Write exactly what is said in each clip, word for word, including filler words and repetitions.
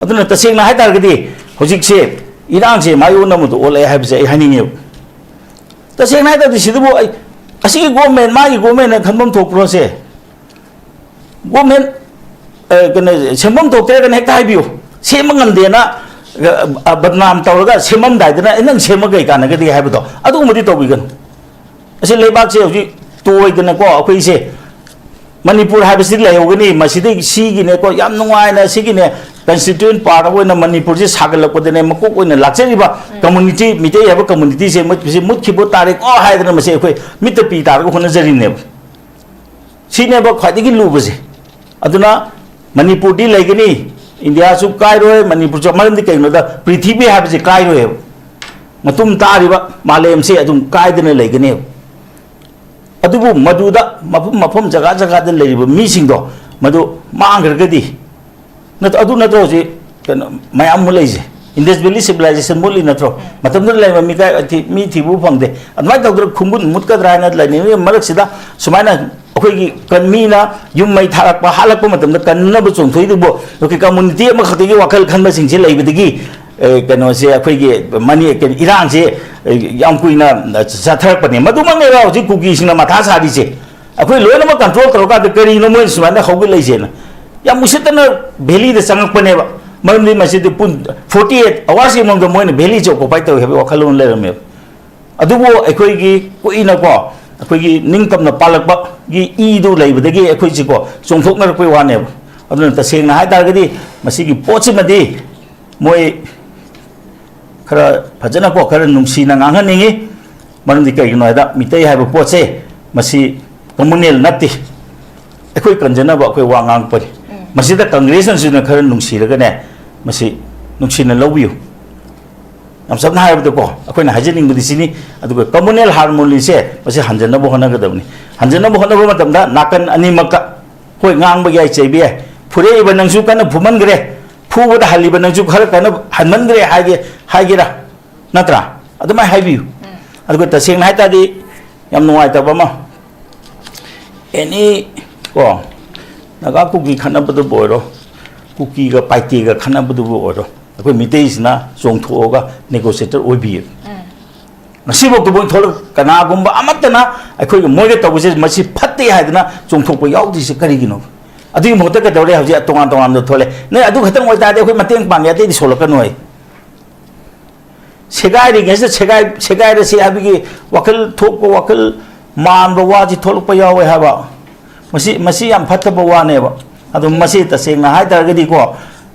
ꯑꯗꯨꯅ ꯇꯁꯦꯡꯅ ꯍꯥꯏꯇꯥꯔꯒꯗꯤ ꯍꯧꯖꯤꯛꯁꯦ ꯏꯔꯥꯡꯁꯦ ꯃꯥꯏ ꯑꯣꯟꯅꯕꯗ ꯑꯣꯜꯂꯛꯑꯦ ꯍꯥꯏꯕꯁꯦ ꯑꯩ ꯍꯥꯏꯅꯤꯡꯉꯦꯕ꯫ ꯇꯁꯦꯡꯅ ꯍꯥꯏꯇꯥꯔꯗꯤ ꯁꯤꯗꯕꯨ ꯑꯩ, ꯑꯁꯤꯒꯤ ꯒꯣꯔꯃꯦꯟ, ꯃꯥꯒꯤ ꯒꯣꯔꯃꯦꯟꯅ ꯈꯟꯐꯝ ꯊꯣꯛꯄ꯭ꯔꯣ ꯁꯦ? ꯒꯣꯔꯃꯦꯟ, ꯑ, ꯀꯩꯅꯣ, ꯁꯦꯝꯐꯝ ꯊꯣꯛꯇ꯭ꯔꯒꯅ ꯍꯦꯛꯇ ꯍꯥꯏꯕꯤꯌꯨ꯫ ꯁꯦꯝꯕ ꯉꯝꯗꯦꯅ, ꯑ, ꯑ, ꯕꯗꯅꯥꯝ ꯇꯧꯔꯒ ꯁꯦꯝꯃꯝꯗꯥꯏꯗꯅ, "ꯑꯦ, ꯅꯪ ꯁꯦꯝꯃ ꯀꯩ ꯀꯥꯟꯅꯒꯗꯒꯦ?" ꯍꯥꯏꯕꯗꯣ ꯑꯗꯨꯒꯨꯝꯕꯗꯤ ꯇꯧꯕꯤꯒꯅꯨ꯫ ꯑꯁꯤ ꯂꯩꯕꯥꯛꯁꯦ ꯍꯧꯖꯤꯛ ꯇꯣꯏꯗꯅꯀꯣ, ꯑꯩꯈꯣꯏꯁꯦ ꯃꯅꯤꯄꯨꯔ ꯍꯥꯏꯕꯁꯤ ꯂꯩꯍꯧꯒꯅꯤ, ꯃꯁꯤꯗꯒꯤ ꯁꯤꯒꯤꯅꯦꯀꯣ, ꯌꯥꯝ ꯅꯨꯡꯉꯥꯏꯅ ꯁꯤꯒꯤꯅꯦ, constituent part ꯑꯃ ꯑꯣꯏꯅ ꯃꯅꯤꯄꯨꯔꯁꯦ ꯁꯥꯒꯠꯂꯛꯄꯗꯅꯦ, ꯃꯀꯣꯛ ꯑꯣꯏꯅ ꯂꯥꯛꯆꯔꯤꯕ community, ꯃꯤꯇꯩ ꯍꯥꯏꯕ communityꯁꯦ ꯃꯁꯤ ꯃꯨꯠꯈꯤꯕ ꯇꯥꯔꯦꯀꯣ ꯍꯥꯏꯗꯅ ꯃꯁꯤ ꯑꯩꯈꯣꯏ ꯃꯤꯠꯇ ꯄꯤ ꯇꯥꯔꯒ ꯍꯣꯠꯅꯖꯔꯤꯅꯦꯕ꯫ ꯁꯤꯅꯦꯕ ꯈ꯭ꯋꯥꯏꯗꯒꯤ ꯂꯨꯕꯁꯦ꯫ ꯑꯗꯨꯅ ꯃꯅꯤꯄꯨꯔꯗꯤ ꯂꯩꯒꯅꯤ, ꯏꯟꯗꯤꯌꯥꯁꯨ ꯀꯥꯏꯔꯣꯏ, ꯃꯅꯤꯄꯨꯔꯁꯨ, ꯃꯔꯝꯗꯤ ꯀꯩꯒꯤꯅꯣꯗ ꯄ꯭ꯔꯤꯊꯤꯕꯤ ꯍꯥꯏꯕꯁꯤ ꯀꯥꯏꯔꯣꯏꯕ꯫ ꯃꯇꯨꯡ ꯇꯥꯔꯤꯕ ꯃꯥꯂꯦꯝꯁꯦ ꯑꯗꯨꯝ ꯀꯥꯏꯗꯅ ꯂꯩꯒꯅꯦꯕ꯫ ꯑꯗꯨꯕꯨ ꯃꯗꯨꯗ ꯃꯐꯝ ꯃꯐꯝ, ꯖꯒꯥ ꯖꯒꯥꯗ ꯂꯩꯔꯤꯕ ꯃꯤꯁꯤꯡꯗꯣ ꯃꯗꯨ ꯃꯥꯡꯈ꯭ꯔꯒꯗꯤ, ꯅꯠ-, ꯑꯗꯨ ꯅꯠꯇ꯭ꯔꯣ ꯍꯧꯖꯤꯛ ꯀꯩꯅꯣ ꯃꯌꯥꯝ ꯑꯃ ꯂꯩꯁꯦ? Indus Valley Civilization ꯃꯨꯠꯂꯤ ꯅꯠꯇ꯭ꯔꯣ? ꯃꯇꯝꯗꯨꯗ ꯂꯩꯕ ꯃꯤꯀꯥꯏ ꯊꯤ-, ꯃꯤ ꯊꯤꯕ ꯐꯪꯗꯦ꯫ ꯑꯗꯨꯃꯥꯏꯅ ꯇꯧꯗꯅ ꯈꯨꯡꯒꯨꯟ ꯃꯨꯠꯀꯗ꯭ꯔꯥ ꯍꯥꯏꯅ ꯂꯩꯅꯤꯡꯉꯤ ꯃꯔꯛꯁꯤꯗ, ꯁꯨꯃꯥꯏꯅ ꯑꯩꯈꯣꯏꯒꯤ ꯀꯟ-, ꯃꯤꯅ ꯌꯨꯝ ꯃꯩ ꯊꯥꯔꯛꯄ, ꯍꯥꯠꯂꯛꯄ ꯃꯇꯝꯗ ꯀꯟꯅꯕ ꯆꯣꯡꯊꯣꯛꯏꯗꯨꯕꯨ, ꯑꯩꯈꯣꯏ community ꯑꯃꯈꯛꯇꯒꯤ ꯋꯥꯈꯜ ꯈꯟꯕꯁꯤꯡꯁꯦ ꯂꯩꯕꯗꯒꯤ, ꯑꯦ, ꯀꯩꯅꯣꯁꯦ, ꯑꯩꯈꯣꯏꯒꯤ ꯃꯅꯤ-, ꯀꯩꯅꯣ, ꯏꯔꯥꯡꯁꯦ, ꯑꯦ, ꯌꯥꯝ ꯀꯨꯏꯅ ꯆꯠꯊꯔꯛꯄꯅꯦ꯫ ꯃꯗꯨꯃꯛꯅꯦꯕ ꯍꯧꯖꯤꯛ ꯀꯨꯀꯤꯁꯤꯡꯅ ꯃꯊꯥ ꯁꯥꯔꯤꯁꯦ꯫ ꯑꯩꯈꯣꯏ ꯂꯣꯏꯅꯃꯛ control ꯇꯧꯔꯀꯥꯟꯗ ꯀꯔꯤꯅꯣ ꯃꯣꯏꯅ ꯁꯨꯃꯥꯏꯅ ꯍꯧꯒꯠꯂꯛꯏꯁꯦꯅ꯫ ꯌꯥꯝ ꯎꯁꯤꯠꯇꯅ valleyꯗ ꯆꯪꯉꯛꯄꯅꯦꯕ꯫ ꯃꯔꯝꯗꯤ ꯃꯁꯤꯗꯤ ꯄꯨꯡ forty eight hoursꯀꯤ ꯃꯅꯨꯡꯗ ꯃꯣꯏꯅ valleyꯁꯦ occupy ꯇꯧꯏ ꯍꯥꯏꯕꯒꯤ ꯋꯥꯈꯜꯂꯣꯟ ꯂꯩꯔꯝꯃꯦꯕ꯫ ꯑꯗꯨꯕꯨ ꯑꯩꯈꯣꯏꯒꯤ ꯀꯨꯏꯅꯀꯣ, ꯑꯩꯈꯣꯏꯒꯤ ꯅꯤꯡꯇꯝꯅ ꯄꯥꯜꯂꯛꯄꯒꯤ ꯏꯗꯨ ꯂꯩꯕꯗꯒꯤ ꯑꯩꯈꯣꯏꯁꯤꯀꯣ ꯆꯣꯡꯊꯣꯛꯅꯔꯛꯄꯩ ꯋꯥꯅꯦꯕ꯫ ꯑꯗꯨꯅ ꯇꯁꯦꯡꯅ ꯍꯥꯏ ꯇꯥꯔꯒꯗꯤ ꯃꯁꯤꯒꯤ ꯄꯣꯠꯁꯤꯃꯗꯤ ꯃꯣꯏ ꯈꯔ ꯐꯖꯅꯀꯣ, ꯈꯔ ꯅꯨꯡꯁꯤꯅ ꯉꯥꯡꯍꯟꯅꯤꯡꯉꯤ꯫ ꯃꯔꯝꯗꯤ ꯀꯩꯒꯤꯅꯣ ꯍꯥꯏꯗ, ꯃꯤꯇꯩ ꯍꯥꯏꯕ ꯄꯣꯠꯁꯦ ꯃꯁꯤ communal ꯅꯠꯇꯦ꯫ ꯑꯩꯈꯣꯏ ꯀꯟꯖꯅꯕ ꯑꯩꯈꯣꯏ ꯋꯥ ꯉꯥꯡꯉꯛꯄꯅꯤ꯫ ꯎꯝ꯫ ꯃꯁꯤꯗ Congressꯅꯁꯨꯅ ꯈꯔ ꯅꯨꯡꯁꯤꯔꯒꯅꯦ, ꯃꯁꯤ ꯅꯨꯡꯁꯤꯅ ꯂꯧꯕꯤꯌꯨ꯫ ꯌꯥꯝ ꯁꯝꯅ ꯍꯥꯏꯔꯕꯗꯀꯣ, ꯑꯩꯈꯣꯏꯅ ꯍꯥꯏꯖꯅꯤꯡꯕꯗꯤ ꯁꯤꯅꯤ, ꯑꯗꯨꯒ communal harmonyꯁꯦ ꯃꯁꯤ ꯍꯟꯖꯅꯕ ꯍꯣꯠꯅꯒꯗꯕꯅꯤ꯫ ꯍꯟꯖꯅꯕ ꯍꯣꯠꯅꯕ ꯃꯇꯝꯗ ꯅꯥꯀꯟ ꯑꯅꯤꯃꯛꯇ, ꯍꯣꯏ, ꯉꯥꯡꯕ ꯌꯥꯏ, ꯆꯩꯕ ꯌꯥꯏ, ꯐꯨꯔꯛꯏꯕ ꯅꯪꯁꯨ ꯀꯟꯅ ꯐꯨꯃꯟꯈ꯭ꯔꯦ, ꯐꯨꯕꯗ ꯍꯜꯂꯤꯕ ꯅꯪꯁꯨ ꯈꯔ ꯀꯟꯅ ꯍꯟꯃꯟꯈ꯭ꯔꯦ ꯍꯥꯏꯒꯦ, ꯍꯥꯏꯒꯦꯔꯥ? ꯅꯠꯇ꯭ꯔꯥ? ꯑꯗꯨꯃꯥꯏꯅ ꯍꯥꯏꯕꯤꯌꯨ꯫ ꯎꯝ꯫ ꯑꯗꯨꯒ ꯇꯁꯦꯡꯅ ꯍꯥꯏ ꯇꯥꯔꯗꯤ ꯌꯥꯝ ꯅꯨꯡꯉꯥꯏꯇꯕ ꯑꯃ, ꯑꯦꯅꯤ ꯀꯣ, ꯅꯥꯒꯥ ꯀꯨꯀꯤ ꯈꯠꯅꯕꯗꯨꯕꯨ ꯑꯣꯏꯔꯣ, ꯀꯨꯀꯤꯒ ꯄꯥꯏꯇꯦꯒ ꯈꯠꯅꯕꯗꯨꯕꯨ ꯑꯣꯏꯔꯣ, ꯑꯩꯈꯣꯏ ꯃꯤꯇꯩꯁꯤꯅ ꯆꯣꯡꯊꯣꯛꯑꯒ ꯅꯦꯒꯣꯁꯤꯌꯦꯇꯔ ꯑꯣꯏꯕꯤꯌꯦꯕ꯫ ꯉꯁꯤꯐꯥꯎꯗ ꯃꯣꯏ ꯊꯣꯛꯂꯛ ꯀꯅꯥꯒꯨꯝꯕ ꯑꯃꯠꯇꯅ ꯑꯩꯈꯣꯏꯒ ꯃꯣꯏꯒ ꯇꯧꯕꯁꯦ ꯃꯁꯤ ꯐꯠꯇꯦ ꯍꯥꯏꯗꯅ ꯆꯣꯡꯊꯣꯛꯄ ꯌꯥꯎꯗ꯭ꯔꯤꯁꯦ ꯀꯔꯤꯒꯤꯅꯣ? ꯑꯗꯨꯒꯤ ꯃꯍꯨꯠꯇ ꯀꯩꯗꯧꯔꯦ? ꯍꯧꯖꯤꯛ ꯇꯣꯉꯥꯟ ꯇꯣꯉꯥꯟꯕ ꯊꯣꯛꯂꯦ꯫ ꯅꯣꯏ ꯑꯗꯨ ꯈꯛꯇꯪ ꯑꯣꯏꯇꯥꯔꯗꯤ ꯑꯩꯈꯣꯏ ꯃꯇꯦꯡ ꯄꯥꯡꯒꯦ, ꯑꯇꯩꯗꯤ ꯁꯣꯜꯂꯛꯀꯅꯨ ꯍꯥꯏ꯫ ꯁꯦꯒꯥꯏꯔꯤꯉꯩꯁꯤꯗ ꯁꯦꯒꯥꯏ ꯁꯦꯒꯥꯏꯔꯁꯤ ꯍꯥꯏꯕꯒꯤ ꯋꯥꯈꯜ ꯊꯣꯛꯄ, ꯋꯥꯈꯜ ꯃꯥꯟꯕ ꯋꯥꯁꯤ ꯊꯣꯛꯂꯛꯄ ꯌꯥꯎꯋꯦ ꯍꯥꯏꯕ꯫ ꯃꯁꯤ ꯃꯁꯤ ꯌꯥꯝ ꯐꯠꯇꯕ ꯋꯥꯅꯦꯕ꯫ ꯑꯗꯣ ꯃꯁꯤ ꯇꯁꯦꯡꯅ ꯍꯥꯏ ꯇꯥꯔꯒꯗꯤꯀꯣ,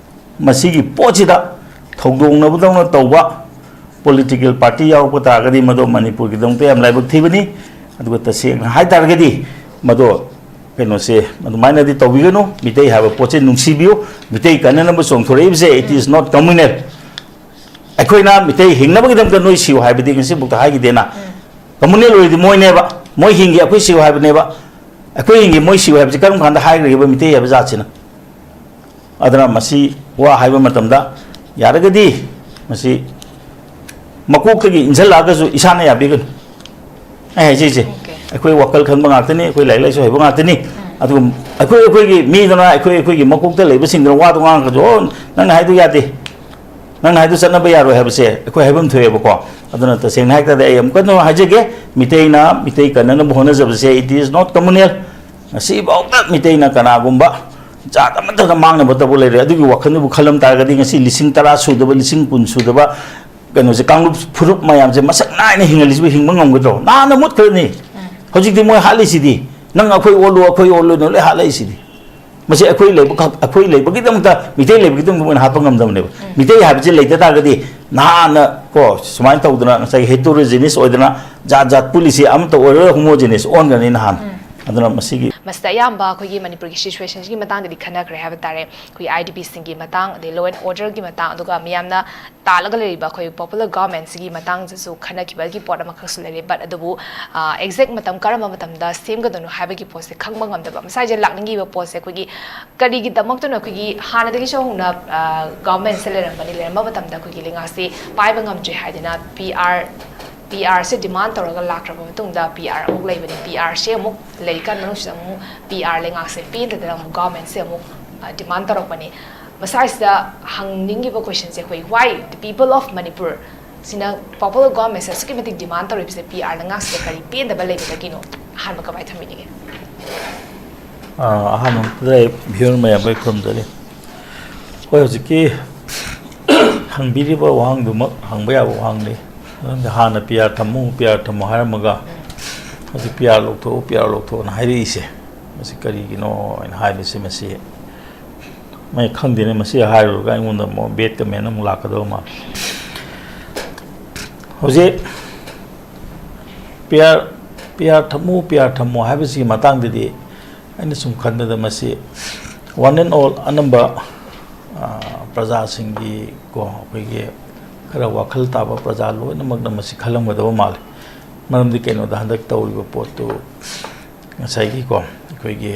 ꯃꯁꯤꯒꯤ ꯄꯣꯠꯁꯤꯗ ꯊꯧꯗꯣꯛꯅꯕꯗꯧꯅ ꯇꯧꯕ ꯄꯣꯂꯤꯇꯤꯀꯦꯜ ꯄꯥꯔꯇꯤ ꯌꯥꯎꯔꯛꯄ ꯇꯥꯔꯒꯗꯤ ꯃꯗꯨ ꯃꯅꯤꯄꯨꯔꯒꯤꯗꯃꯛꯇ ꯌꯥꯝ ꯂꯥꯏꯕꯛ ꯊꯤꯕꯅꯤ꯫ ꯑꯗꯨꯒ ꯇꯁꯦꯡꯅ ꯍꯥꯏ ꯇꯥꯔꯒꯗꯤ ꯃꯗꯨ ꯀꯩꯅꯣꯁꯦ ꯑꯗꯨꯃꯥꯏꯅꯗꯤ ꯇꯧꯕꯤꯒꯅꯨ꯫ ꯃꯤꯇꯩ ꯍꯥꯏꯕ ꯄꯣꯠꯁꯦ ꯅꯨꯡꯁꯤꯕꯤꯌꯨ꯫ Meitei ꯀꯟꯅꯅꯕ ꯆꯣꯡꯊꯣꯔꯛꯏꯕꯁꯦ, it is not communal꯫ ꯑꯩꯈꯣꯏꯅ ꯃꯤꯇꯩ ꯍꯤꯡꯅꯕꯒꯤꯗꯃꯛꯇ ꯅꯣꯏ ꯁꯤꯌꯨ ꯍꯥꯏꯕꯗꯤ ꯉꯁꯤꯐꯥꯎꯗ ꯍꯥꯏꯈꯤꯗꯦꯅ꯫ ꯀꯝꯃꯨꯅꯦꯜ ꯑꯣꯏꯔꯗꯤ ꯃꯣꯏꯅꯦꯕ, ꯃꯣꯏ ꯍꯤꯡꯒꯦ ꯑꯩꯈꯣꯏ ꯁꯤꯌꯨ ꯍꯥꯏꯕꯅꯦꯕ꯫ ꯑꯩꯈꯣꯏ ꯍꯤꯡꯒꯦ ꯃꯣꯏ ꯁꯤꯌꯨ ꯍꯥꯏꯕꯁꯤ ꯀꯔꯝ ꯀꯥꯟꯗ ꯍꯥꯏꯈ꯭ꯔꯒꯦꯕ ꯃꯤꯇꯩ ꯍꯥꯏꯕ ꯖꯥꯠꯁꯤꯅ? ꯑꯗꯨꯅ ꯃꯁꯤ ꯋꯥ ꯍꯥꯏꯕ ꯃꯇꯝꯗ ꯌꯥꯔꯒꯗꯤ ꯃꯁꯤ ꯃꯀꯣꯛꯇꯒꯤ ꯏꯟꯁꯤꯜꯂꯛꯑꯒꯁꯨ ꯏꯁꯥꯅ ꯌꯥꯕꯤꯒꯅꯨ꯫ ꯑꯩ ꯍꯥꯏꯖꯩꯁꯦ, ꯑꯩꯈꯣꯏ ꯋꯥꯈꯜ ꯈꯟꯕ ꯉꯥꯛꯇꯅꯤ, ꯑꯩꯈꯣꯏ ꯂꯥꯏꯔꯤꯛ ꯂꯥꯏꯁꯨ ꯍꯩꯕ ꯉꯥꯛꯇꯅꯤ꯫ ꯑꯗꯨꯒ ꯑꯩꯈꯣꯏ ꯑꯩꯈꯣꯏꯒꯤ ꯃꯤꯗꯨꯅ ꯑꯩꯈꯣꯏ ꯑꯩꯈꯣꯏꯒꯤ ꯃꯀꯣꯛꯇ ꯂꯩꯕꯁꯤꯡꯗꯨꯅ ꯋꯥꯗꯣ ꯉꯥꯡꯉꯒꯁꯨ, "ꯑꯣ, ꯅꯪꯅ ꯍꯥꯏꯗꯣ ꯌꯥꯗꯦ, ꯅꯪꯅ ꯍꯥꯏꯗꯣ ꯆꯠꯅꯕ ꯌꯥꯔꯣꯏ" ꯍꯥꯏꯕꯁꯦ ꯑꯩꯈꯣꯏ ꯍꯥꯏꯐꯝ ꯊꯣꯛꯑꯦꯕꯀꯣ꯫ ꯑꯗꯨꯅ ꯇꯁꯦꯡꯅ ꯍꯥꯏ ꯇꯥꯔꯗꯤ ꯑꯩ ꯑꯃꯨꯛꯀ ꯍꯟꯅ ꯍꯥꯏꯖꯒꯦ, ꯃꯤꯇꯩꯅ Meitei ꯀꯟꯅꯅꯕ ꯍꯣꯠꯅꯖꯕꯁꯦ, it is not communal꯫ ꯉꯁꯤꯐꯥꯎꯗ ꯃꯤꯇꯩꯅ ꯀꯅꯥꯒꯨꯝꯕ ꯖꯥꯠ ꯑꯃꯠꯇꯗ ꯃꯥꯡꯅꯕ ꯇꯧꯕ ꯂꯩꯔꯦ꯫ ꯑꯗꯨꯒꯤ ꯋꯥꯈꯜꯗꯨꯕꯨ ꯈꯜꯂꯝ ꯇꯥꯔꯒꯗꯤ ꯉꯁꯤ ꯂꯤꯁꯤꯡ ꯇꯔꯥ ꯁꯨꯗꯕ, ꯂꯤꯁꯤꯡ ꯀꯨꯟ ꯁꯨꯗꯕ ꯀꯩꯅꯣꯁꯦ, ꯀꯥꯡꯂꯨꯞ ꯐꯨꯔꯨꯞ ꯃꯌꯥꯝꯁꯦ ꯃꯁꯛ ꯅꯥꯏꯅ ꯍꯤꯡꯍꯜꯂꯤꯁꯤꯕꯨ ꯍꯤꯡꯕ ꯉꯝꯒꯗ꯭ꯔꯣ? ꯅꯍꯥꯟꯅ ꯃꯨꯠꯈ꯭ꯔꯅꯤ꯫ ꯍꯧꯖꯤꯛꯇꯤ ꯃꯣꯏ ꯍꯥꯠꯂꯤꯁꯤꯗꯤ, "ꯅꯪ ꯑꯩꯈꯣꯏ ꯑꯣꯜꯂꯨ, ꯑꯩꯈꯣꯏ ꯑꯣꯜꯂꯨꯅ" ꯂꯣꯏ ꯍꯥꯠꯂꯛꯏꯁꯤꯗꯤ꯫ ꯃꯁꯤ ꯑꯩꯈꯣꯏ ꯂꯩꯕ ꯈꯛ-, ꯑꯩꯈꯣꯏ ꯂꯩꯕꯒꯤꯗꯃꯛꯇ, ꯃꯤꯇꯩ ꯂꯩꯕꯒꯤꯗꯃꯛꯇ ꯃꯣꯏꯅ ꯍꯥꯠꯄ ꯉꯝꯗꯕꯅꯦꯕ꯫ ꯃꯤꯇꯩ ꯍꯥꯏꯕꯁꯤ ꯂꯩꯇ ꯇꯥꯔꯒꯗꯤ ꯅꯍꯥꯟꯅ ꯀꯣ ꯁꯨꯃꯥꯏꯅ ꯇꯧꯗꯅ ꯉꯁꯥꯏꯒꯤ ꯍꯦꯇꯣꯔꯣꯖꯤꯅꯤꯁ ꯑꯣꯏꯗꯅ ꯖꯥꯠ ꯖꯥꯠ ꯄꯨꯜꯂꯤꯁꯤ ꯑꯃꯠꯇ ꯑꯣꯏꯔꯣꯏ, ꯍꯣꯃꯣꯖꯤꯅꯤꯁ ꯑꯣꯟꯈ꯭ꯔꯅꯤ ꯅꯍꯥꯟ꯫ ꯑꯗꯨꯅ ꯃꯁꯤꯒꯤ ꯃꯁꯤꯗ ꯑꯌꯥꯝꯕ ꯑꯩꯈꯣꯏꯒꯤ ꯃꯅꯤꯄꯨꯔꯒꯤ ꯁꯤꯆꯨꯋꯦꯁꯟꯁꯤꯒꯤ ꯃꯇꯥꯡꯗꯗꯤ ꯈꯟꯅꯈ꯭ꯔꯦ ꯍꯥꯏꯕ ꯇꯥꯔꯦ꯫ ꯑꯩꯈꯣꯏꯒꯤ ꯑꯥꯏ ꯗꯤ ꯄꯤꯁꯤꯡꯒꯤ ꯃꯇꯥꯡ, ꯑꯗꯩ ꯂꯣ ꯑꯦꯟ ꯑꯣꯔꯗꯔꯒꯤ ꯃꯇꯥꯡ, ꯑꯗꯨꯒ ꯃꯤꯌꯥꯝꯅ ꯇꯥꯜꯂꯒ ꯂꯩꯔꯤꯕ ꯑꯩꯈꯣꯏ ꯄꯣꯄꯨꯂꯔ ꯒꯚꯔꯟꯃꯦꯟꯁꯤꯒꯤ ꯃꯇꯥꯡꯁꯤꯁꯨ ꯈꯟꯅꯈꯤꯕꯒꯤ ꯄꯣꯠ ꯑꯃꯈꯛꯁꯨ ꯂꯩꯔꯦ꯫ But ꯑꯗꯨꯕꯨ, ꯑ, ꯑꯦꯛꯖꯦꯛ ꯃꯇꯝ ꯀꯔꯝꯕ ꯃꯇꯝꯗ ꯁꯦꯝꯒꯗꯣꯏꯅꯣ ꯍꯥꯏꯕꯒꯤ ꯄꯣꯠꯁꯦ ꯈꯪꯕ ꯉꯝꯗꯕ꯫ ꯃꯁꯥꯏꯁꯦ ꯂꯥꯛꯅꯤꯡꯉꯤꯕ ꯄꯣꯠꯁꯦ ꯑꯩꯈꯣꯏꯒꯤ ꯀꯔꯤꯒꯤꯗꯃꯛꯇꯅꯣ ꯑꯩꯈꯣꯏꯒꯤ ꯍꯥꯟꯅꯗꯒꯤꯁꯨ ꯍꯧꯅ, ꯑ, ꯒꯚꯔꯟꯃꯦꯟꯁꯦ ꯂꯩꯔꯝꯕꯅꯤ, ꯂꯩꯔꯝꯕ ꯃꯇꯝꯗ ꯑꯩꯈꯣꯏꯒꯤ ꯂꯩꯉꯥꯛꯁꯤ ꯄꯥꯏꯕ ꯉꯝꯗ꯭ꯔꯤ ꯍꯥꯏꯗꯅ ꯄꯤ ꯑꯥꯔ, ꯄꯤ ꯑꯥꯔꯁꯦ ꯗꯤꯃꯥꯟ ꯇꯧꯔꯒ ꯂꯥꯛꯈ꯭ꯔꯕ ꯃꯇꯨꯡꯗ ꯄꯤ ꯑꯥꯔ ꯑꯃꯨꯛ ꯂꯩꯕꯅꯤ꯫ ꯄꯤ ꯑꯥꯔꯁꯦ ꯑꯃꯨꯛ ꯂꯩꯔꯤꯀꯥꯟ ꯃꯅꯨꯡꯁꯤꯗ ꯑꯃꯨꯛ ꯄꯤ ꯑꯥꯔ ꯂꯩꯉꯥꯛꯁꯦ ꯄꯦꯟꯗꯗꯅ ꯑꯃꯨꯛ ꯒꯚꯔꯟꯃꯦꯟꯁꯦ ꯑꯃꯨꯛ ꯗꯤꯃꯥꯟ ꯇꯧꯔꯛꯄꯅꯤ꯫ ꯃꯁꯥꯏꯁꯤꯗ ꯍꯪꯅꯤꯡꯉꯤꯕ ꯀꯣꯏꯁꯟꯁꯦ ꯑꯩꯈꯣꯏ, why the people of Manipur ꯁꯤꯅ popular government ꯑꯁꯨꯛꯀꯤ ꯃꯇꯤꯛ ꯗꯤꯃꯥꯟ ꯇꯧꯔꯤꯕꯁꯦ ꯄꯤ ꯑꯥꯔ ꯅꯉꯥꯛꯁꯤꯗ ꯀꯔꯤ ꯄꯦꯟꯗꯕ ꯂꯩꯕꯗꯒꯤꯅꯣ? ꯑꯍꯥꯟꯕ ꯀꯃꯥꯏꯅ ꯊꯝꯕꯤꯅꯤꯡꯉꯤ? ꯑꯍꯥꯟꯕꯗ ꯚꯤꯌꯨꯔ ꯃꯌꯥꯝ ꯂꯣꯏ ꯈꯨꯔꯨꯝꯖꯔꯤ꯫ ꯑꯩꯈꯣꯏ ꯍꯧꯖꯤꯛꯀꯤ ꯍꯪꯕꯤꯔꯤꯕ ꯋꯥꯍꯪꯗꯨꯃꯛ ꯍꯪꯕ ꯌꯥꯕ ꯋꯥꯍꯪꯅꯤ꯫ ꯃꯔꯝꯗꯤ ꯍꯥꯟꯅ ꯄꯤ ꯑꯥꯔ ꯊꯝꯃꯨ, ꯄꯤ ꯑꯥꯔ ꯊꯝꯃꯨ ꯍꯥꯏꯔꯝꯃꯒ ꯍꯧꯖꯤꯛ ꯄꯤ ꯑꯥꯔ ꯂꯧꯊꯣꯛꯎ, ꯄꯤ ꯑꯥꯔ ꯂꯧꯊꯣꯛꯎꯅ ꯍꯥꯏꯔꯛꯏꯁꯦ, ꯃꯁꯤ ꯀꯔꯤꯒꯤꯅꯣ ꯍꯥꯏꯅ ꯍꯥꯏꯕꯁꯤ, ꯃꯁꯤ ꯃꯣꯏ ꯈꯪꯗꯦꯅꯦ꯫ ꯃꯁꯤ ꯍꯥꯏꯔꯨꯔꯒ ꯑꯩꯉꯣꯟꯗ ꯑꯃꯨꯛ ꯕꯦꯠ ꯀꯃꯦꯟ ꯑꯃꯨꯛ ꯂꯥꯛꯀꯗꯕ ꯃꯥꯜꯂꯦ꯫ ꯍꯧꯖꯤꯛ ꯄꯤ ꯑꯥꯔ ꯄꯤ ꯑꯥꯔ ꯊꯝꯃꯨ, ꯄꯤ ꯑꯥꯔ ꯊꯝꯃꯨ ꯍꯥꯏꯕꯁꯤꯒꯤ ꯃꯇꯥꯡꯗꯗꯤ ꯑꯩꯅ ꯁꯨꯝ ꯈꯟꯕꯗ ꯃꯁꯤ one and all, ꯑꯅꯝꯕ ꯄ꯭ꯔꯖꯥꯁꯤꯡꯒꯤ ꯀꯣ, ꯑꯩꯈꯣꯏꯒꯤ ꯈꯔ ꯋꯥꯈꯜ ꯇꯥꯕ ꯄ꯭ꯔꯖꯥ ꯂꯣꯏꯅꯃꯛꯅ ꯃꯁꯤ ꯈꯜꯂꯝꯒꯗꯕ ꯃꯥꯜꯂꯤ꯫ ꯃꯔꯝꯗꯤ ꯀꯩꯅꯣꯗ ꯍꯟꯗꯛ ꯇꯧꯔꯤꯕ ꯄꯣꯠꯇꯨ ꯉꯁꯥꯏꯒꯤꯀꯣ, ꯑꯩꯈꯣꯏꯒꯤ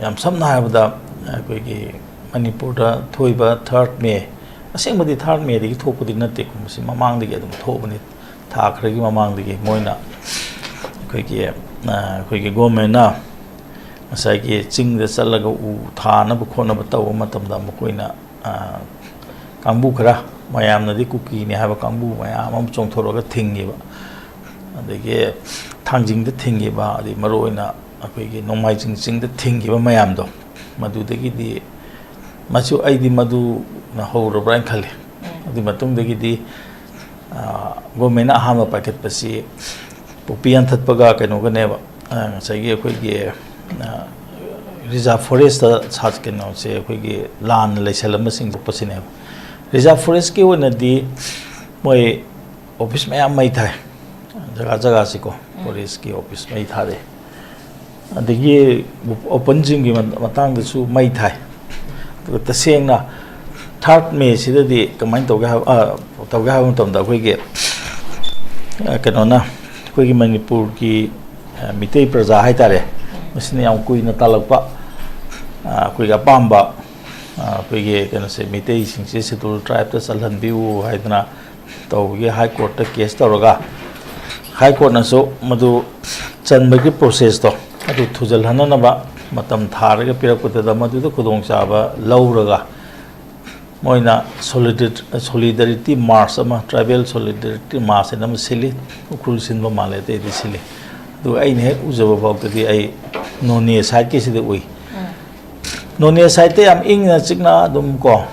ꯌꯥꯝ ꯁꯝꯅ ꯍꯥꯏꯔꯕꯗ ꯑꯩꯈꯣꯏꯒꯤ ꯃꯅꯤꯄꯨꯔꯗ ꯊꯣꯛꯏꯕ ꯊꯥꯔꯠ ꯃꯦ, ꯑꯁꯦꯡꯕꯗꯤ ꯊꯥꯔꯠ ꯃꯦꯗꯒꯤ ꯊꯣꯛꯄꯗꯤ ꯅꯠꯇꯦꯀꯣ, ꯃꯁꯤ ꯃꯃꯥꯡꯗꯒꯤ ꯑꯗꯨꯝ ꯊꯣꯛꯑꯕꯅꯤ꯫ ꯊꯥ ꯈꯔꯒꯤ ꯃꯃꯥꯡꯗꯒꯤ ꯃꯣꯏꯅ ꯑꯩꯈꯣꯏꯒꯤ ꯑꯩꯈꯣꯏꯒꯤ ꯒꯣꯔꯃꯦꯟꯅ ꯉꯁꯥꯏꯒꯤ ꯆꯤꯡꯗ ꯆꯠꯂꯒ ꯎ ꯊꯥꯅꯕ ꯈꯣꯠꯅꯕ ꯇꯧꯕ ꯃꯇꯝꯗ ꯃꯈꯣꯏꯅ ꯀꯥꯡꯕꯨ ꯈꯔ, ꯃꯌꯥꯝꯅꯗꯤ ꯀꯨꯀꯤꯅꯤ ꯍꯥꯏꯕ ꯀꯥꯡꯕꯨ ꯃꯌꯥꯝ ꯑꯃ ꯆꯣꯡꯊꯣꯔꯛꯑꯒ ꯊꯤꯡꯉꯤꯕ, ꯑꯗꯒꯤ ꯊꯥꯡꯖꯤꯡꯗ ꯊꯤꯡꯈꯤꯕ, ꯑꯗꯩ ꯃꯔꯨꯑꯣꯏꯅ ꯑꯩꯈꯣꯏꯒꯤ ꯅꯣꯡꯃꯥꯏꯖꯤꯡ ꯆꯤꯡꯗ ꯊꯤꯡꯈꯤꯕ ꯃꯌꯥꯝꯗꯣ, ꯃꯗꯨꯗꯒꯤꯗꯤ ꯃꯁꯨ ꯑꯩꯗꯤ ꯃꯗꯨꯅ ꯍꯧꯔꯕ꯭ꯔꯥ ꯍꯥꯏꯅ ꯈꯜꯂꯤ꯫ ꯑꯗꯨꯒꯤ ꯃꯇꯨꯡꯗꯒꯤꯗꯤ ꯒꯣꯔꯃꯦꯟꯅ ꯑꯍꯥꯟꯕ ꯄꯥꯏꯈꯠꯄꯁꯤ ꯄꯣꯄꯤ ꯌꯥꯟꯊꯠꯄꯒ ꯀꯩꯅꯣꯒꯅꯦꯕ, ꯉꯁꯥꯏꯒꯤ ꯑꯩꯈꯣꯏꯒꯤ ꯔꯤꯖꯥꯔꯚ ꯐꯣꯔꯦꯁꯇ ꯁꯥ ꯀꯩꯅꯣꯁꯦ, ꯑꯩꯈꯣꯏꯒꯤ ꯂꯥꯟꯅ ꯂꯩꯁꯜꯂꯝꯕꯁꯤꯡ ꯊꯣꯛꯄꯁꯤꯅꯦꯕ꯫ ꯔꯤꯖꯥꯔꯚ ꯐꯣꯔꯦꯁꯀꯤ ꯑꯣꯏꯅꯗꯤ ꯃꯣꯏ ꯑꯣꯐꯤꯁ ꯃꯌꯥꯝ ꯃꯩ ꯊꯥꯏ, ꯖꯒꯥ ꯖꯒꯥꯁꯤꯀꯣ, ꯐꯣꯔꯦꯁꯀꯤ ꯑꯣꯐꯤꯁ ꯃꯩ ꯊꯥꯔꯦ꯫ ꯑꯗꯒꯤ ꯑꯣꯄꯟ ꯖꯤꯝꯒꯤ ꯃꯇꯥꯡꯗꯁꯨ ꯃꯩ ꯊꯥꯏ꯫ ꯑꯗꯨꯒ ꯇꯁꯦꯡꯅ ꯊꯥꯔꯠ ꯃꯦꯁꯤꯗꯗꯤ ꯀꯃꯥꯏꯅ ꯇꯧꯒꯦ ꯍꯥꯏꯕ, ꯇꯧꯒꯦ ꯍꯥꯏꯕ ꯃꯇꯝꯗ ꯑꯩꯈꯣꯏꯒꯤ ꯀꯩꯅꯣꯅ, ꯑꯩꯈꯣꯏꯒꯤ ꯃꯅꯤꯄꯨꯔꯒꯤ ꯃꯤꯇꯩ ꯄ꯭ꯔꯖꯥ ꯍꯥꯏꯇꯥꯔꯦ, ꯃꯁꯤꯅ ꯌꯥꯝ ꯀꯨꯏꯅ ꯇꯥꯜꯂꯛꯄ ꯑꯩꯈꯣꯏꯒꯤ ꯑꯄꯥꯝꯕ, ꯑꯩꯈꯣꯏꯒꯤ ꯀꯩꯅꯣꯁꯦ, ꯃꯤꯇꯩꯁꯤꯡꯁꯦ ꯁꯦꯗꯨꯜ ꯇ꯭ꯔꯥꯏꯕꯇ ꯆꯜꯍꯟꯕꯤꯌꯨ ꯍꯥꯏꯗꯅ ꯇꯧꯕꯒꯤ ꯍꯥꯏ ꯀꯣꯔꯠꯇ ꯀꯦꯁ ꯇꯧꯔꯒ, ꯍꯥꯏ ꯀꯣꯔꯠꯅꯁꯨ ꯃꯗꯨ ꯆꯟꯕꯒꯤ ꯄ꯭ꯔꯣꯁꯦꯁꯇꯣ ꯑꯗꯨ ꯊꯨꯖꯜꯍꯟꯅꯅꯕ ꯃꯇꯝ ꯊꯥꯔꯒ ꯄꯤꯔꯛꯄꯗꯨꯗ ꯃꯗꯨꯗ ꯈꯨꯗꯣꯡꯆꯥꯕ ꯂꯧꯔꯒ ꯃꯣꯏꯅ solidarity march ꯑꯃ, tribal solidarity march ꯍꯥꯏꯅ ꯑꯃ ꯁꯤꯜꯂꯤ ꯎꯈ꯭ꯔꯨꯜ ꯁꯤꯟꯕ ꯃꯥꯜꯂꯦ ꯑꯇꯩꯗꯤ ꯁꯤꯜꯂꯤ꯫ ꯑꯗꯨꯒ ꯑꯩꯅ ꯍꯦꯛ ꯎꯖꯕ ꯐꯥꯎꯗꯗꯤ ꯑꯩ ꯅꯣꯅꯦ side ꯀꯤꯁꯤꯗ ꯎꯏ꯫ ꯅꯣꯅꯦ side ꯇ ꯌꯥꯝ ꯏꯪꯅ ꯆꯤꯛꯅ ꯑꯗꯨꯝ ꯀꯣ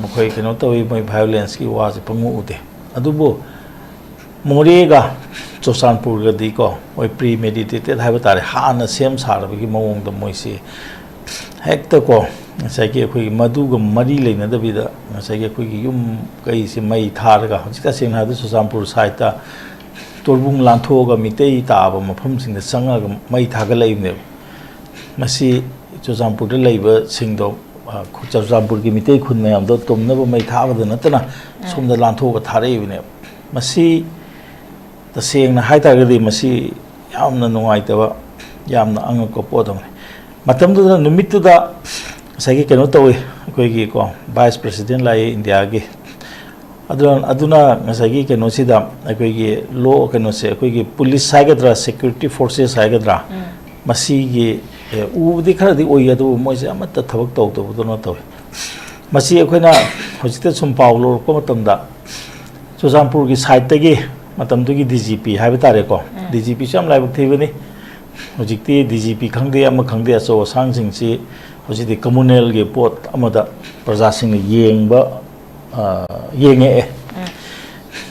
ꯃꯈꯣꯏ ꯀꯩꯅꯣ ꯇꯧꯏ, ꯃꯣꯏ violence ꯀꯤ ꯋꯥꯁꯦ ꯄꯪꯎ ꯎꯗꯦ꯫ ꯑꯗꯨꯕꯨ ꯃꯣꯔꯦꯒ ꯆꯨꯔꯆꯥꯟꯄꯨꯔꯒꯗꯤꯀꯣ ꯃꯣꯏ premeditated ꯍꯥꯏꯕ ꯇꯥꯔꯦ, ꯍꯥꯟꯅ ꯁꯦꯝ ꯁꯥꯔꯕꯒꯤ ꯃꯑꯣꯡꯗ ꯃꯣꯏꯁꯤ ꯍꯦꯛꯇꯀꯣ ꯉꯁꯥꯏꯒꯤ ꯑꯩꯈꯣꯏꯒꯤ ꯃꯗꯨꯒ ꯃꯔꯤ ꯂꯩꯅꯗꯕꯤꯗ ꯉꯁꯥꯏꯒꯤ ꯑꯩꯈꯣꯏꯒꯤ ꯌꯨꯝ ꯀꯩꯁꯦ ꯃꯩ ꯊꯥꯔꯒ, ꯍꯧꯖꯤꯛ ꯇꯁꯦꯡꯅ ꯍꯥꯏꯔꯕꯗ ꯆꯨꯔꯆꯥꯟꯄꯨꯔ side ꯇ ꯇꯣꯔꯕꯨꯡ ꯂꯥꯟꯊꯣꯛꯑꯒ ꯃꯤꯇꯩ ꯇꯥꯕ ꯃꯐꯝꯁꯤꯡꯗ ꯆꯪꯉꯒ ꯃꯩ ꯊꯥꯒꯠꯂꯛꯏꯕꯅꯦꯕ꯫ ꯃꯁꯤ ꯆꯨꯔꯆꯥꯟꯄꯨꯔꯗ ꯂꯩꯕꯁꯤꯡꯗꯣ, ꯆꯨꯔꯆꯥꯟꯄꯨꯔꯒꯤ ꯃꯤꯇꯩ ꯈꯨꯟ ꯃꯌꯥꯝꯗꯣ ꯇꯨꯝꯅꯕ ꯃꯩ ꯊꯥꯕꯗ ꯅꯠꯇꯅ ꯁꯣꯝꯗ ꯂꯥꯟꯊꯣꯛꯑꯒ ꯊꯥꯔꯛꯏꯕꯅꯦꯕ꯫ ꯃꯁꯤ ꯇꯁꯦꯡꯅ ꯍꯥꯏꯇꯥꯔꯒꯗꯤ ꯃꯁꯤ ꯌꯥꯝꯅ ꯅꯨꯡꯉꯥꯏꯇꯕ, ꯌꯥꯝꯅ ꯑꯉꯛꯄ ꯄꯣꯠ ꯑꯃꯅꯤ꯫ ꯃꯇꯝꯗꯨꯗ, ꯅꯨꯃꯤꯠꯇꯨꯗ ꯉꯁꯥꯏꯒꯤ ꯀꯩꯅꯣ ꯇꯧꯏ, ꯑꯩꯈꯣꯏꯒꯤ ꯀꯣ vice president ꯂꯥꯛꯏ ꯏꯟꯗꯤꯌꯥꯒꯤ꯫ ꯑꯗꯨꯅ, ꯑꯗꯨꯅ ꯉꯁꯥꯏꯒꯤ ꯀꯩꯅꯣꯁꯤꯗ ꯑꯩꯈꯣꯏꯒꯤ law ꯀꯩꯅꯣꯁꯦ, ꯑꯩꯈꯣꯏꯒꯤ police ꯍꯥꯏꯒꯗ꯭ꯔꯥ, security forces ꯍꯥꯏꯒꯗ꯭ꯔꯥ, ꯃꯁꯤꯒꯤ, ꯑꯦ, ꯎꯕꯗꯤ ꯈꯔꯗꯤ ꯎꯏ, ꯑꯗꯨꯕꯨ ꯃꯣꯏꯁꯦ ꯑꯃꯠꯇ ꯊꯕꯛ ꯇꯧꯗꯕꯗꯧꯅ ꯇꯧꯏ꯫ ꯃꯁꯤ ꯑꯩꯈꯣꯏꯅ ꯍꯧꯖꯤꯛꯇ ꯁꯨꯝ ꯄꯥꯎ ꯂꯧꯔꯛꯄ ꯃꯇꯝꯗ ꯆꯨꯔꯆꯥꯟꯄꯨꯔꯒꯤ side ꯇꯒꯤ ꯃꯇꯝꯗꯨꯒꯤ D G P ꯍꯥꯏꯕ ꯇꯥꯔꯦꯀꯣ, D G P ꯁꯨ ꯌꯥꯝ ꯂꯥꯏꯕꯛ ꯊꯤꯕꯅꯤ꯫ ꯍꯧꯖꯤꯛꯇꯤ D G P ꯈꯪꯗꯦ, ꯑꯃ ꯈꯪꯗꯦ, ꯑꯆꯧ ꯑꯁꯥꯡꯁꯤꯡꯁꯤ ꯍꯧꯖꯤꯛꯇꯤ communal ꯒꯤ ꯄꯣꯠ ꯑꯃꯗ ꯄ꯭ꯔꯖꯥꯁꯤꯡꯅ ꯌꯦꯡꯕ, ꯑ, ꯌꯦꯡꯉꯛꯑꯦ꯫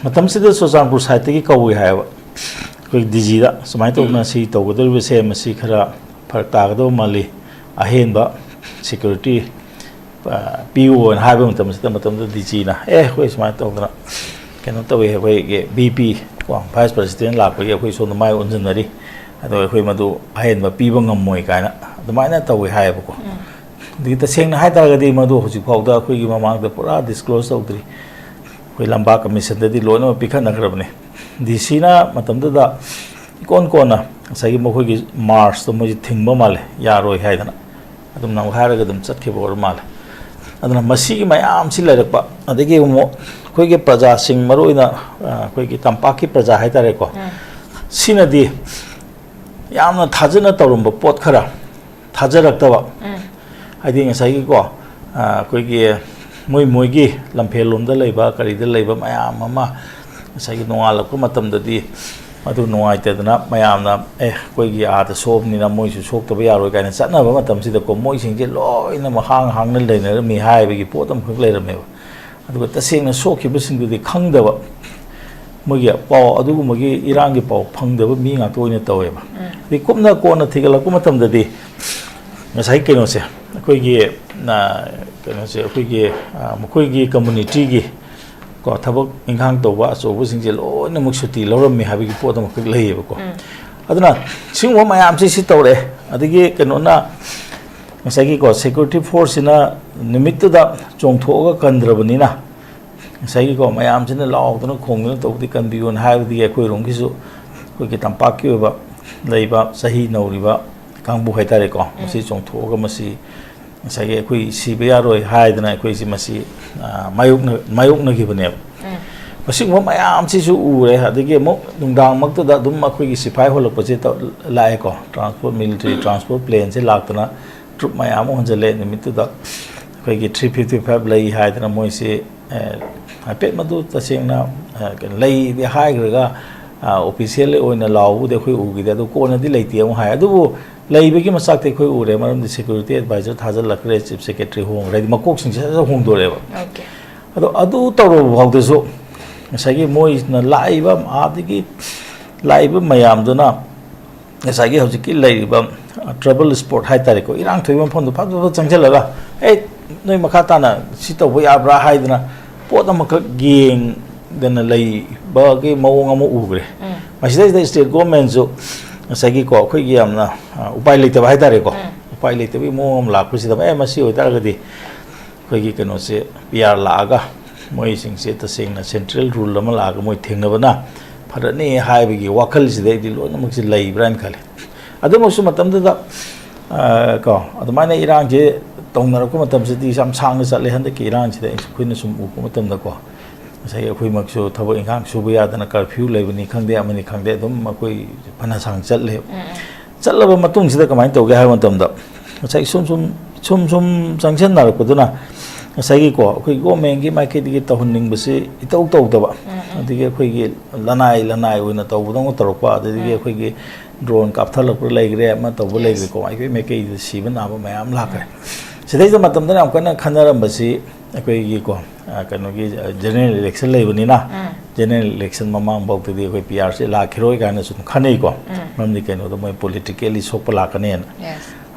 ꯃꯇꯝꯁꯤꯗ ꯆꯨꯔꯆꯥꯟꯄꯨꯔ side ꯇꯒꯤ ꯀꯧꯏ ꯍꯥꯏꯌꯦꯕ ꯑꯩꯈꯣꯏ D G ꯗ, ꯁꯨꯃꯥꯏꯅ ꯇꯧꯗꯅ ꯁꯤ ꯇꯧꯒꯗꯧꯔꯤꯕꯁꯦ ꯃꯁꯤ ꯈꯔ ꯐꯔꯛ ꯇꯥꯒꯗꯕ ꯃꯥꯜꯂꯤ, ꯑꯍꯦꯟꯕ security ꯑ, ꯄꯤꯌꯨꯅ ꯍꯥꯏꯕ ꯃꯇꯝꯁꯤꯗ, ꯃꯇꯝꯗꯨꯗ D G ꯅ, "ꯑꯦ, ꯑꯩꯈꯣꯏ ꯁꯨꯃꯥꯏꯅ ꯇꯧꯗꯅ ꯀꯩꯅꯣ ꯇꯧꯋꯤ, ꯑꯩꯈꯣꯏꯒꯤ V P ꯀꯣ, vice president ꯂꯥꯛꯄꯒꯤ ꯑꯩꯈꯣꯏ ꯁꯣꯝꯗ ꯃꯥꯏ ꯑꯣꯟꯁꯤꯟꯅꯔꯤ, ꯑꯗꯣ ꯑꯩꯈꯣꯏ ꯃꯗꯨ ꯑꯍꯦꯟꯕ ꯄꯤꯕ ꯉꯝꯃꯣꯏ" ꯀꯥꯏꯅ ꯑꯗꯨꯃꯥꯏꯅ ꯇꯧꯋꯤ ꯍꯥꯏꯌꯦꯕꯀꯣ꯫ ꯑꯗꯒꯤ ꯇꯁꯦꯡꯅ ꯍꯥꯏꯇꯥꯔꯒꯗꯤ ꯃꯗꯨ ꯍꯧꯖꯤꯛ ꯐꯥꯎꯗ ꯑꯩꯈꯣꯏꯒꯤ ꯃꯃꯥꯡꯗ ꯄꯨꯔꯥ disclose ꯇꯧꯗ꯭ꯔꯤ꯫ ꯑꯩꯈꯣꯏ ꯂꯝꯕꯥ commission ꯗꯗꯤ ꯂꯣꯏꯅꯃꯛ ꯄꯤꯈꯠꯅꯈ꯭ꯔꯕꯅꯤ꯫ D C ꯅ ꯃꯇꯝꯗꯨꯗ ꯏꯀꯣꯟ ꯀꯣꯟꯅ ꯉꯁꯥꯏꯒꯤ ꯃꯈꯣꯏꯒꯤ march ꯇꯣ ꯃꯣꯏꯁꯦ ꯊꯤꯡꯕ ꯃꯥꯜꯂꯦ, ꯌꯥꯔꯣꯏ ꯍꯥꯏꯗꯅ꯫ ꯑꯗꯨꯝ ꯅꯝꯈꯥꯏꯔꯒ ꯑꯗꯨꯝ ꯆꯠꯈꯤꯕ ꯑꯣꯏꯔ ꯃꯥꯜꯂꯦ꯫ ꯑꯗꯨꯅ ꯃꯁꯤꯒꯤ ꯃꯌꯥꯝꯁꯤ ꯂꯩꯔꯛꯄ, ꯑꯗꯒꯤ ꯑꯃꯨꯛ ꯑꯩꯈꯣꯏꯒꯤ ꯄ꯭ꯔꯖꯥꯁꯤꯡ, ꯃꯔꯨꯑꯣꯏꯅ, ꯑ, ꯑꯩꯈꯣꯏꯒꯤ ꯇꯝꯄꯥꯛꯀꯤ ꯄ꯭ꯔꯖꯥ ꯍꯥꯏꯇꯥꯔꯦꯀꯣ, ꯁꯤꯅꯗꯤ ꯌꯥꯝꯅ ꯊꯥꯖꯅ ꯇꯧꯔꯝꯕ ꯄꯣꯠ ꯈꯔ, ꯊꯥꯖꯔꯛꯇꯕ, ꯍꯥꯏꯗꯤ ꯉꯁꯥꯏꯒꯤꯀꯣ, ꯑ, ꯑꯩꯈꯣꯏꯒꯤ ꯃꯣꯏ ꯃꯣꯏꯒꯤ ꯂꯝꯐꯦꯜꯂꯣꯝꯗ ꯂꯩꯕ, ꯀꯔꯤꯗ ꯂꯩꯕ ꯃꯌꯥꯝ ꯑꯃ ꯉꯁꯥꯏꯒꯤ ꯅꯣꯡꯉꯥꯜꯂꯛꯄ ꯃꯇꯝꯗꯗꯤ ꯃꯗꯨ ꯅꯨꯡꯉꯥꯏꯇꯗꯅ ꯃꯌꯥꯝꯅ, "ꯑꯦ, ꯑꯩꯈꯣꯏꯒꯤ ꯑꯥꯗ ꯁꯣꯛꯑꯕꯅꯤꯅ ꯃꯣꯏꯁꯨ ꯁꯣꯛꯇꯕ ꯌꯥꯔꯣꯏ" ꯀꯥꯏꯅ ꯆꯠꯅꯕ ꯃꯇꯝꯁꯤꯗꯀꯣ, ꯃꯣꯏꯁꯤꯡꯁꯦ ꯂꯣꯏꯅꯃꯛ ꯍꯥꯡ ꯍꯥꯡꯅ ꯂꯩꯅꯔꯝꯃꯤ ꯍꯥꯏꯕꯒꯤ ꯄꯣꯠ ꯑꯃꯈꯛ ꯂꯩꯔꯝꯃꯦꯕ꯫ ꯑꯗꯨꯒ ꯇꯁꯦꯡꯅ ꯁꯣꯛꯈꯤꯕꯁꯤꯡꯗꯨꯗꯤ ꯈꯪꯗꯕ, ꯃꯣꯏꯒꯤ ꯄꯥꯎ, ꯑꯗꯨꯒꯨꯝꯕꯒꯤ ꯏꯔꯥꯡꯒꯤ ꯄꯥꯎ ꯐꯪꯗꯕ ꯃꯤ ꯉꯥꯛꯇ ꯑꯣꯏꯅ ꯇꯧꯋꯦꯕ꯫ ꯑꯗꯩ ꯀꯨꯞꯅ ꯀꯣꯟꯅ ꯊꯤꯒꯠꯂꯛꯄ ꯃꯇꯝꯗꯗꯤ ꯉꯁꯥꯏ ꯀꯩꯅꯣꯁꯦ, ꯑꯩꯈꯣꯏꯒꯤ, ꯑ, ꯀꯩꯅꯣꯁꯦ, ꯑꯩꯈꯣꯏꯒꯤ, ꯑ, ꯃꯈꯣꯏꯒꯤ ꯀꯝꯃꯨꯅꯤꯇꯤꯒꯤ ꯀꯣ, ꯊꯕꯛ ꯏꯪꯈꯥꯡ ꯇꯧꯕ ꯑꯆꯧꯕꯁꯤꯡꯁꯦ ꯂꯣꯏꯅꯃꯛ ꯁꯨꯇꯤ ꯂꯧꯔꯝꯃꯤ ꯍꯥꯏꯕꯒꯤ ꯄꯣꯠ ꯑꯃꯈꯛ ꯂꯩꯌꯦꯕꯀꯣ꯫ ꯑꯗꯨꯅ ꯁꯤꯒꯨꯝꯕ ꯃꯌꯥꯝꯁꯦ ꯁꯤ ꯇꯧꯔꯛꯑꯦ꯫ ꯑꯗꯒꯤ ꯀꯩꯅꯣꯅ, ꯉꯁꯥꯏꯒꯤꯀꯣ, ꯁꯦꯀ꯭ꯌꯨꯔꯤꯇꯤ ꯐꯣꯔꯁꯁꯤꯅ ꯅꯨꯃꯤꯠꯇꯨꯗ ꯆꯣꯡꯊꯣꯛꯑꯒ ꯀꯟꯗ꯭ꯔꯕꯅꯤꯅ, ꯉꯁꯥꯏꯒꯤꯀꯣ, ꯃꯌꯥꯝꯁꯤꯅ ꯂꯥꯎꯗꯅ ꯈꯣꯡꯗꯅ ꯇꯧꯕꯗꯤ ꯀꯟꯕꯤꯌꯣꯅ ꯍꯥꯏꯕꯗꯒꯤ ꯑꯩꯈꯣꯏꯔꯣꯝꯒꯤꯁꯨ, ꯑꯩꯈꯣꯏꯒꯤ ꯇꯝꯄꯥꯛꯀꯤ ꯑꯣꯏꯕ ꯂꯩꯕ ꯆꯍꯤ ꯅꯧꯔꯤꯕ ꯀꯥꯡꯕꯨ ꯍꯥꯏꯇꯥꯔꯦꯀꯣ, ꯃꯁꯤ ꯆꯣꯡꯊꯣꯛꯑꯒ ꯃꯁꯤ ꯉꯁꯥꯏꯒꯤ ꯑꯩꯈꯣꯏ ꯁꯤꯕ ꯌꯥꯔꯣꯏ ꯍꯥꯏꯗꯅ ꯑꯩꯈꯣꯏꯁꯤ ꯃꯁꯤ, ꯑ, ꯃꯥꯌꯣꯛꯅ-, ꯃꯥꯌꯣꯛꯅꯈꯤꯕꯅꯦꯕ꯫ ꯃꯁꯤꯒꯨꯝꯕ ꯃꯌꯥꯝꯁꯤꯁꯨ ꯎꯔꯦ꯫ ꯑꯗꯒꯤ ꯑꯃꯨꯛ ꯅꯨꯡꯗꯥꯡꯃꯛꯇꯗ ꯑꯗꯨꯝ ꯑꯩꯈꯣꯏꯒꯤ ꯁꯤꯐꯥꯏ ꯍꯣꯜꯂꯛꯄꯁꯦ ꯇꯧ-, ꯂꯥꯛꯑꯦꯀꯣ, ꯇ꯭ꯔꯥꯟꯁꯄꯣꯔꯠ, ꯃꯤꯂꯤꯇꯔꯤ ꯇ꯭ꯔꯥꯟꯁꯄꯣꯔꯠ ꯄ꯭ꯂꯦꯟꯁꯦ ꯂꯥꯛꯇꯅ ꯇ꯭ꯔꯨꯞ ꯃꯌꯥꯝ ꯑꯃ ꯍꯣꯟꯖꯜꯂꯦ꯫ ꯅꯨꯃꯤꯠꯇꯨꯗ ꯑꯩꯈꯣꯏꯒꯤ ꯊ꯭ꯔꯤ ꯐꯤꯐꯇꯤ ꯐꯥꯏꯚ ꯂꯩ ꯍꯥꯏꯗꯅ ꯃꯣꯏꯁꯤ, ꯑꯦ, ꯍꯥꯏꯐꯦꯠ ꯃꯗꯨ ꯇꯁꯦꯡꯅ, ꯑꯦ, ꯀꯩꯅꯣ, ꯂꯩꯗꯤ ꯍꯥꯏꯈ꯭ꯔꯒ, ꯑ, ꯑꯣꯐꯤꯁꯤꯌꯦꯜ ꯑꯣꯏꯅ ꯂꯥꯎꯕꯗꯤ ꯑꯩꯈꯣꯏ ꯎꯈꯤꯗꯦ꯫ ꯑꯗꯨ ꯀꯣꯟꯅꯗꯤ ꯂꯩꯇꯦ ꯑꯃꯨꯛ ꯍꯥꯏ꯫ ꯑꯗꯨꯕꯨ ꯂꯩꯕꯒꯤ ꯃꯆꯥꯛꯇꯤ ꯑꯩꯈꯣꯏ ꯎꯔꯦ, ꯃꯔꯝꯗꯤ ꯁꯦꯀ꯭ꯌꯨꯔꯤꯇꯤ ꯑꯦꯗꯚꯥꯏꯖꯔ ꯊꯥꯖꯤꯜꯂꯛꯈ꯭ꯔꯦ, ꯆꯤꯐ ꯁꯦꯀ꯭ꯔꯦꯇꯔꯤ ꯍꯣꯡꯈ꯭ꯔꯦ, ꯍꯥꯏꯗꯤ ꯃꯀꯣꯛꯁꯤꯡꯁꯦ ꯁꯠ ꯁꯠ ꯍꯣꯡꯗꯣꯔꯛꯑꯦꯕ꯫ ꯑꯣꯀꯦ꯫ ꯑꯗꯣ ꯑꯗꯨ ꯇꯧꯔꯕ ꯐꯥꯎꯗꯁꯨ ꯉꯁꯥꯏꯒꯤ ꯃꯣꯏꯅ ꯂꯥꯛꯏꯕ ꯑꯥꯗꯒꯤ ꯂꯥꯛꯏꯕ ꯃꯌꯥꯝꯗꯨꯅ ꯉꯁꯥꯏꯒꯤ ꯍꯧꯖꯤꯛꯀꯤ ꯂꯩꯔꯤꯕ, ꯑ, ꯇ꯭ꯔꯕꯜ ꯁ꯭ꯄꯣꯠ ꯍꯥꯏꯇꯥꯔꯦꯀꯣ, ꯏꯔꯥꯡ ꯊꯣꯛꯏꯕ ꯃꯐꯝꯗꯣ ꯐꯠ ꯐꯠ ꯐꯠ ꯆꯪꯁꯤꯜꯂꯒ, "ꯑꯦ, ꯅꯣꯏ ꯃꯈꯥ ꯇꯥꯅ ꯁꯤ ꯇꯧꯕ ꯌꯥꯕ꯭ꯔꯥ?" ꯍꯥꯏꯗꯅ ꯄꯣꯠ ꯑꯃꯈꯛ ꯌꯦꯡꯗꯅ ꯂꯩꯕꯒꯤ ꯃꯑꯣꯡ ꯑꯃ ꯎꯈ꯭ꯔꯦ꯫ ꯃꯁꯤꯗꯩꯁꯤꯗ ꯁ꯭ꯇꯦꯠ ꯒꯣꯔꯃꯦꯟꯁꯨ ꯉꯁꯥꯏꯒꯤꯀꯣ, ꯑꯩꯈꯣꯏꯒꯤ ꯌꯥꯝꯅ, ꯑ, ꯎꯄꯥꯏ ꯂꯩꯇꯕ ꯍꯥꯏꯇꯥꯔꯦꯀꯣ, ꯎꯄꯥꯏ ꯂꯩꯇꯕꯒꯤ ꯃꯑꯣꯡ ꯑꯃ ꯂꯥꯛꯄꯁꯤꯗ, "ꯑꯦ, ꯃꯁꯤ ꯑꯣꯏꯇꯥꯔꯒꯗꯤ ꯑꯩꯈꯣꯏꯒꯤ ꯀꯩꯅꯣꯁꯦ, ꯄꯤ ꯑꯥꯔ ꯂꯥꯛꯑꯒ ꯃꯣꯏꯁꯤꯡꯁꯦ ꯇꯁꯦꯡꯅ ꯁꯦꯟꯇ꯭ꯔꯦꯜ ꯔꯨꯜ ꯑꯃ ꯂꯥꯛꯑꯒ ꯃꯣꯏ ꯊꯦꯡꯅꯕꯅ ꯐꯔꯅꯤ" ꯍꯥꯏꯕꯒꯤ ꯋꯥꯈꯜꯁꯤꯗ ꯑꯩꯗꯤ ꯂꯣꯏꯅꯃꯛꯁꯦ ꯂꯩꯕ꯭ꯔꯥ ꯍꯥꯏꯅ ꯈꯜꯂꯤ꯫ ꯑꯗꯨꯃꯛꯁꯨ ꯃꯇꯝꯗꯨꯗ, ꯑ, ꯀꯣ, ꯑꯗꯨꯃꯥꯏꯅ ꯏꯔꯥꯡꯁꯦ ꯇꯧꯅꯔꯛꯄ ꯃꯇꯝꯁꯤꯗꯤ ꯌꯥꯝ ꯁꯥꯡꯅ ꯆꯠꯂꯦ꯫ ꯍꯟꯗꯛꯀꯤ ꯏꯔꯥꯡꯁꯤꯗ ꯑꯩꯈꯣꯏꯅ ꯁꯨꯝ ꯎꯕ ꯃꯇꯝꯗꯀꯣ, ꯉꯁꯥꯏꯒꯤ ꯑꯩꯈꯣꯏꯃꯛꯁꯨ ꯊꯕꯛ ꯏꯪꯈꯥꯡ ꯁꯨꯕ ꯌꯥꯗꯅ ꯀꯔꯐ꯭ꯌꯨ ꯂꯩꯕꯅꯤ ꯈꯪꯗꯦ, ꯑꯃꯅꯤ ꯈꯪꯗꯦ, ꯑꯗꯨꯝ ꯑꯩꯈꯣꯏ ꯐꯅ ꯁꯥꯡ ꯆꯠꯂꯦꯕ꯫ ꯆꯠꯂꯕ ꯃꯇꯨꯡꯁꯤꯗ ꯀꯃꯥꯏꯅ ꯇꯧꯒꯦ ꯍꯥꯏꯕ ꯃꯇꯝꯗ, ꯉꯁꯥꯏ ꯁꯨꯝ ꯁꯨꯝ ꯁꯨꯝ ꯁꯨꯝ ꯆꯪꯁꯤꯟꯅꯔꯛꯄꯗꯨꯅ, ꯉꯁꯥꯏꯒꯤꯀꯣ, ꯑꯩꯈꯣꯏ ꯒꯣꯔꯃꯦꯟꯒꯤ ꯃꯥꯏꯀꯩꯗꯒꯤ ꯇꯧꯍꯟꯅꯤꯡꯕꯁꯤ ꯏꯇꯧ ꯇꯧꯗꯕ, ꯑꯗꯒꯤ ꯑꯩꯈꯣꯏꯒꯤ ꯂꯅꯥꯏ ꯂꯅꯥꯏ ꯑꯣꯏꯅ ꯇꯧꯕꯗꯧꯅ ꯇꯧꯔꯛꯄ, ꯑꯗꯒꯤ ꯑꯩꯈꯣꯏꯒꯤ ꯗ꯭ꯔꯣꯟ ꯀꯥꯞꯊꯠꯂꯛꯄ ꯂꯩꯈ꯭ꯔꯦ, ꯑꯃ ꯇꯧꯕ ꯂꯩꯈ꯭ꯔꯦꯀꯣ, ꯃꯥꯏꯀꯩ ꯃꯥꯏꯀꯩꯗ ꯁꯤꯕ ꯅꯥꯕ ꯃꯌꯥꯝ ꯂꯥꯛꯈ꯭ꯔꯦ꯫ ꯁꯤꯗꯩꯗ ꯃꯇꯝꯗꯅ ꯌꯥꯝ ꯀꯟꯅ ꯈꯟꯅꯔꯝꯕꯁꯤ ꯑꯩꯈꯣꯏꯒꯤꯀꯣ, ꯑ, ꯀꯩꯅꯣꯒꯤ, ꯑ, ꯖꯦꯅꯔꯦꯜ ꯏꯂꯦꯛꯁꯟ ꯂꯩꯕꯅꯤꯅ, ꯖꯦꯅꯔꯦꯜ ꯏꯂꯦꯛꯁꯟ ꯃꯃꯥꯡꯐꯥꯎꯗꯗꯤ ꯑꯩꯈꯣꯏ ꯄꯤ ꯑꯥꯔꯁꯦ ꯂꯥꯛꯈꯤꯔꯣꯏ ꯀꯥꯏꯅ ꯁꯨꯝ ꯈꯟꯅꯩꯀꯣ꯫ ꯃꯔꯝꯗꯤ ꯀꯩꯅꯣꯗ ꯃꯣꯏ ꯄꯣꯂꯤꯇꯤꯀꯦꯜꯂꯤ ꯁꯣꯛꯄ ꯂꯥꯛꯀꯅꯦꯅ꯫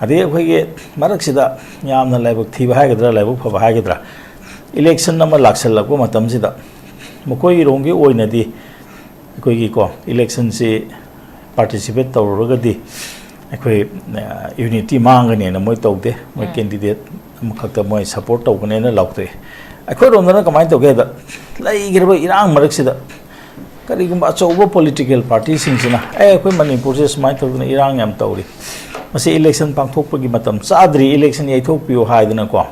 ꯑꯗꯩ ꯑꯩꯈꯣꯏꯒꯤ ꯃꯔꯛꯁꯤꯗ ꯌꯥꯝꯅ ꯂꯥꯏꯕꯛ ꯊꯤꯕ ꯍꯥꯏꯒꯗ꯭ꯔꯥ, ꯂꯥꯏꯕꯛ ꯐꯕ ꯍꯥꯏꯒꯗ꯭ꯔꯥ, ꯏꯂꯦꯛꯁꯟ ꯑꯃ ꯂꯥꯛꯁꯜꯂꯛꯄ ꯃꯇꯝꯁꯤꯗ ꯃꯈꯣꯏꯒꯤꯔꯣꯝꯒꯤ ꯑꯣꯏꯅꯗꯤ ꯑꯩꯈꯣꯏꯒꯤꯀꯣ, ꯏꯂꯦꯛꯁꯟꯁꯤ ꯄꯥꯔꯇꯤꯁꯤꯄꯦꯠ ꯇꯧꯔꯨꯔꯒꯗꯤ ꯑꯩꯈꯣꯏ, ꯑ, ꯌꯨꯅꯤꯇꯤ ꯃꯥꯡꯒꯅꯦꯅ ꯃꯣꯏ ꯇꯧꯗꯦ꯫ ꯃꯣꯏ ꯀꯦꯟꯗꯤꯗꯦꯠ ꯑꯃꯈꯛꯇ ꯃꯣꯏ ꯁꯄꯣꯔꯠ ꯇꯧꯒꯅꯦꯅ ꯂꯥꯎꯊꯣꯛꯑꯦ꯫ ꯑꯩꯈꯣꯏꯔꯣꯝꯗꯅ ꯀꯃꯥꯏꯅ ꯇꯧꯒꯦ ꯍꯥꯏꯗ, ꯂꯩꯈ꯭ꯔꯤꯕ ꯏꯔꯥꯡ ꯃꯔꯛꯁꯤꯗ ꯀꯔꯤꯒꯨꯝꯕ ꯑꯆꯧꯕ ꯄꯣꯂꯤꯇꯤꯀꯦꯜ ꯄꯥꯔꯇꯤꯁꯤꯡꯁꯤꯅ, "ꯑꯦ, ꯑꯩꯈꯣꯏ ꯃꯅꯤꯄꯨꯔꯁꯦ ꯁꯨꯃꯥꯏꯅ ꯇꯧꯗꯅ ꯏꯔꯥꯡ ꯌꯥꯝ ꯇꯧꯔꯤ, ꯃꯁꯤ ꯏꯂꯦꯛꯁꯟ ꯄꯥꯡꯊꯣꯛꯄꯒꯤ ꯃꯇꯝ ꯆꯥꯗ꯭ꯔꯤ, ꯏꯂꯦꯛꯁꯟ ꯌꯩꯊꯣꯛꯄꯤꯌꯨ" ꯍꯥꯏꯗꯅꯀꯣ,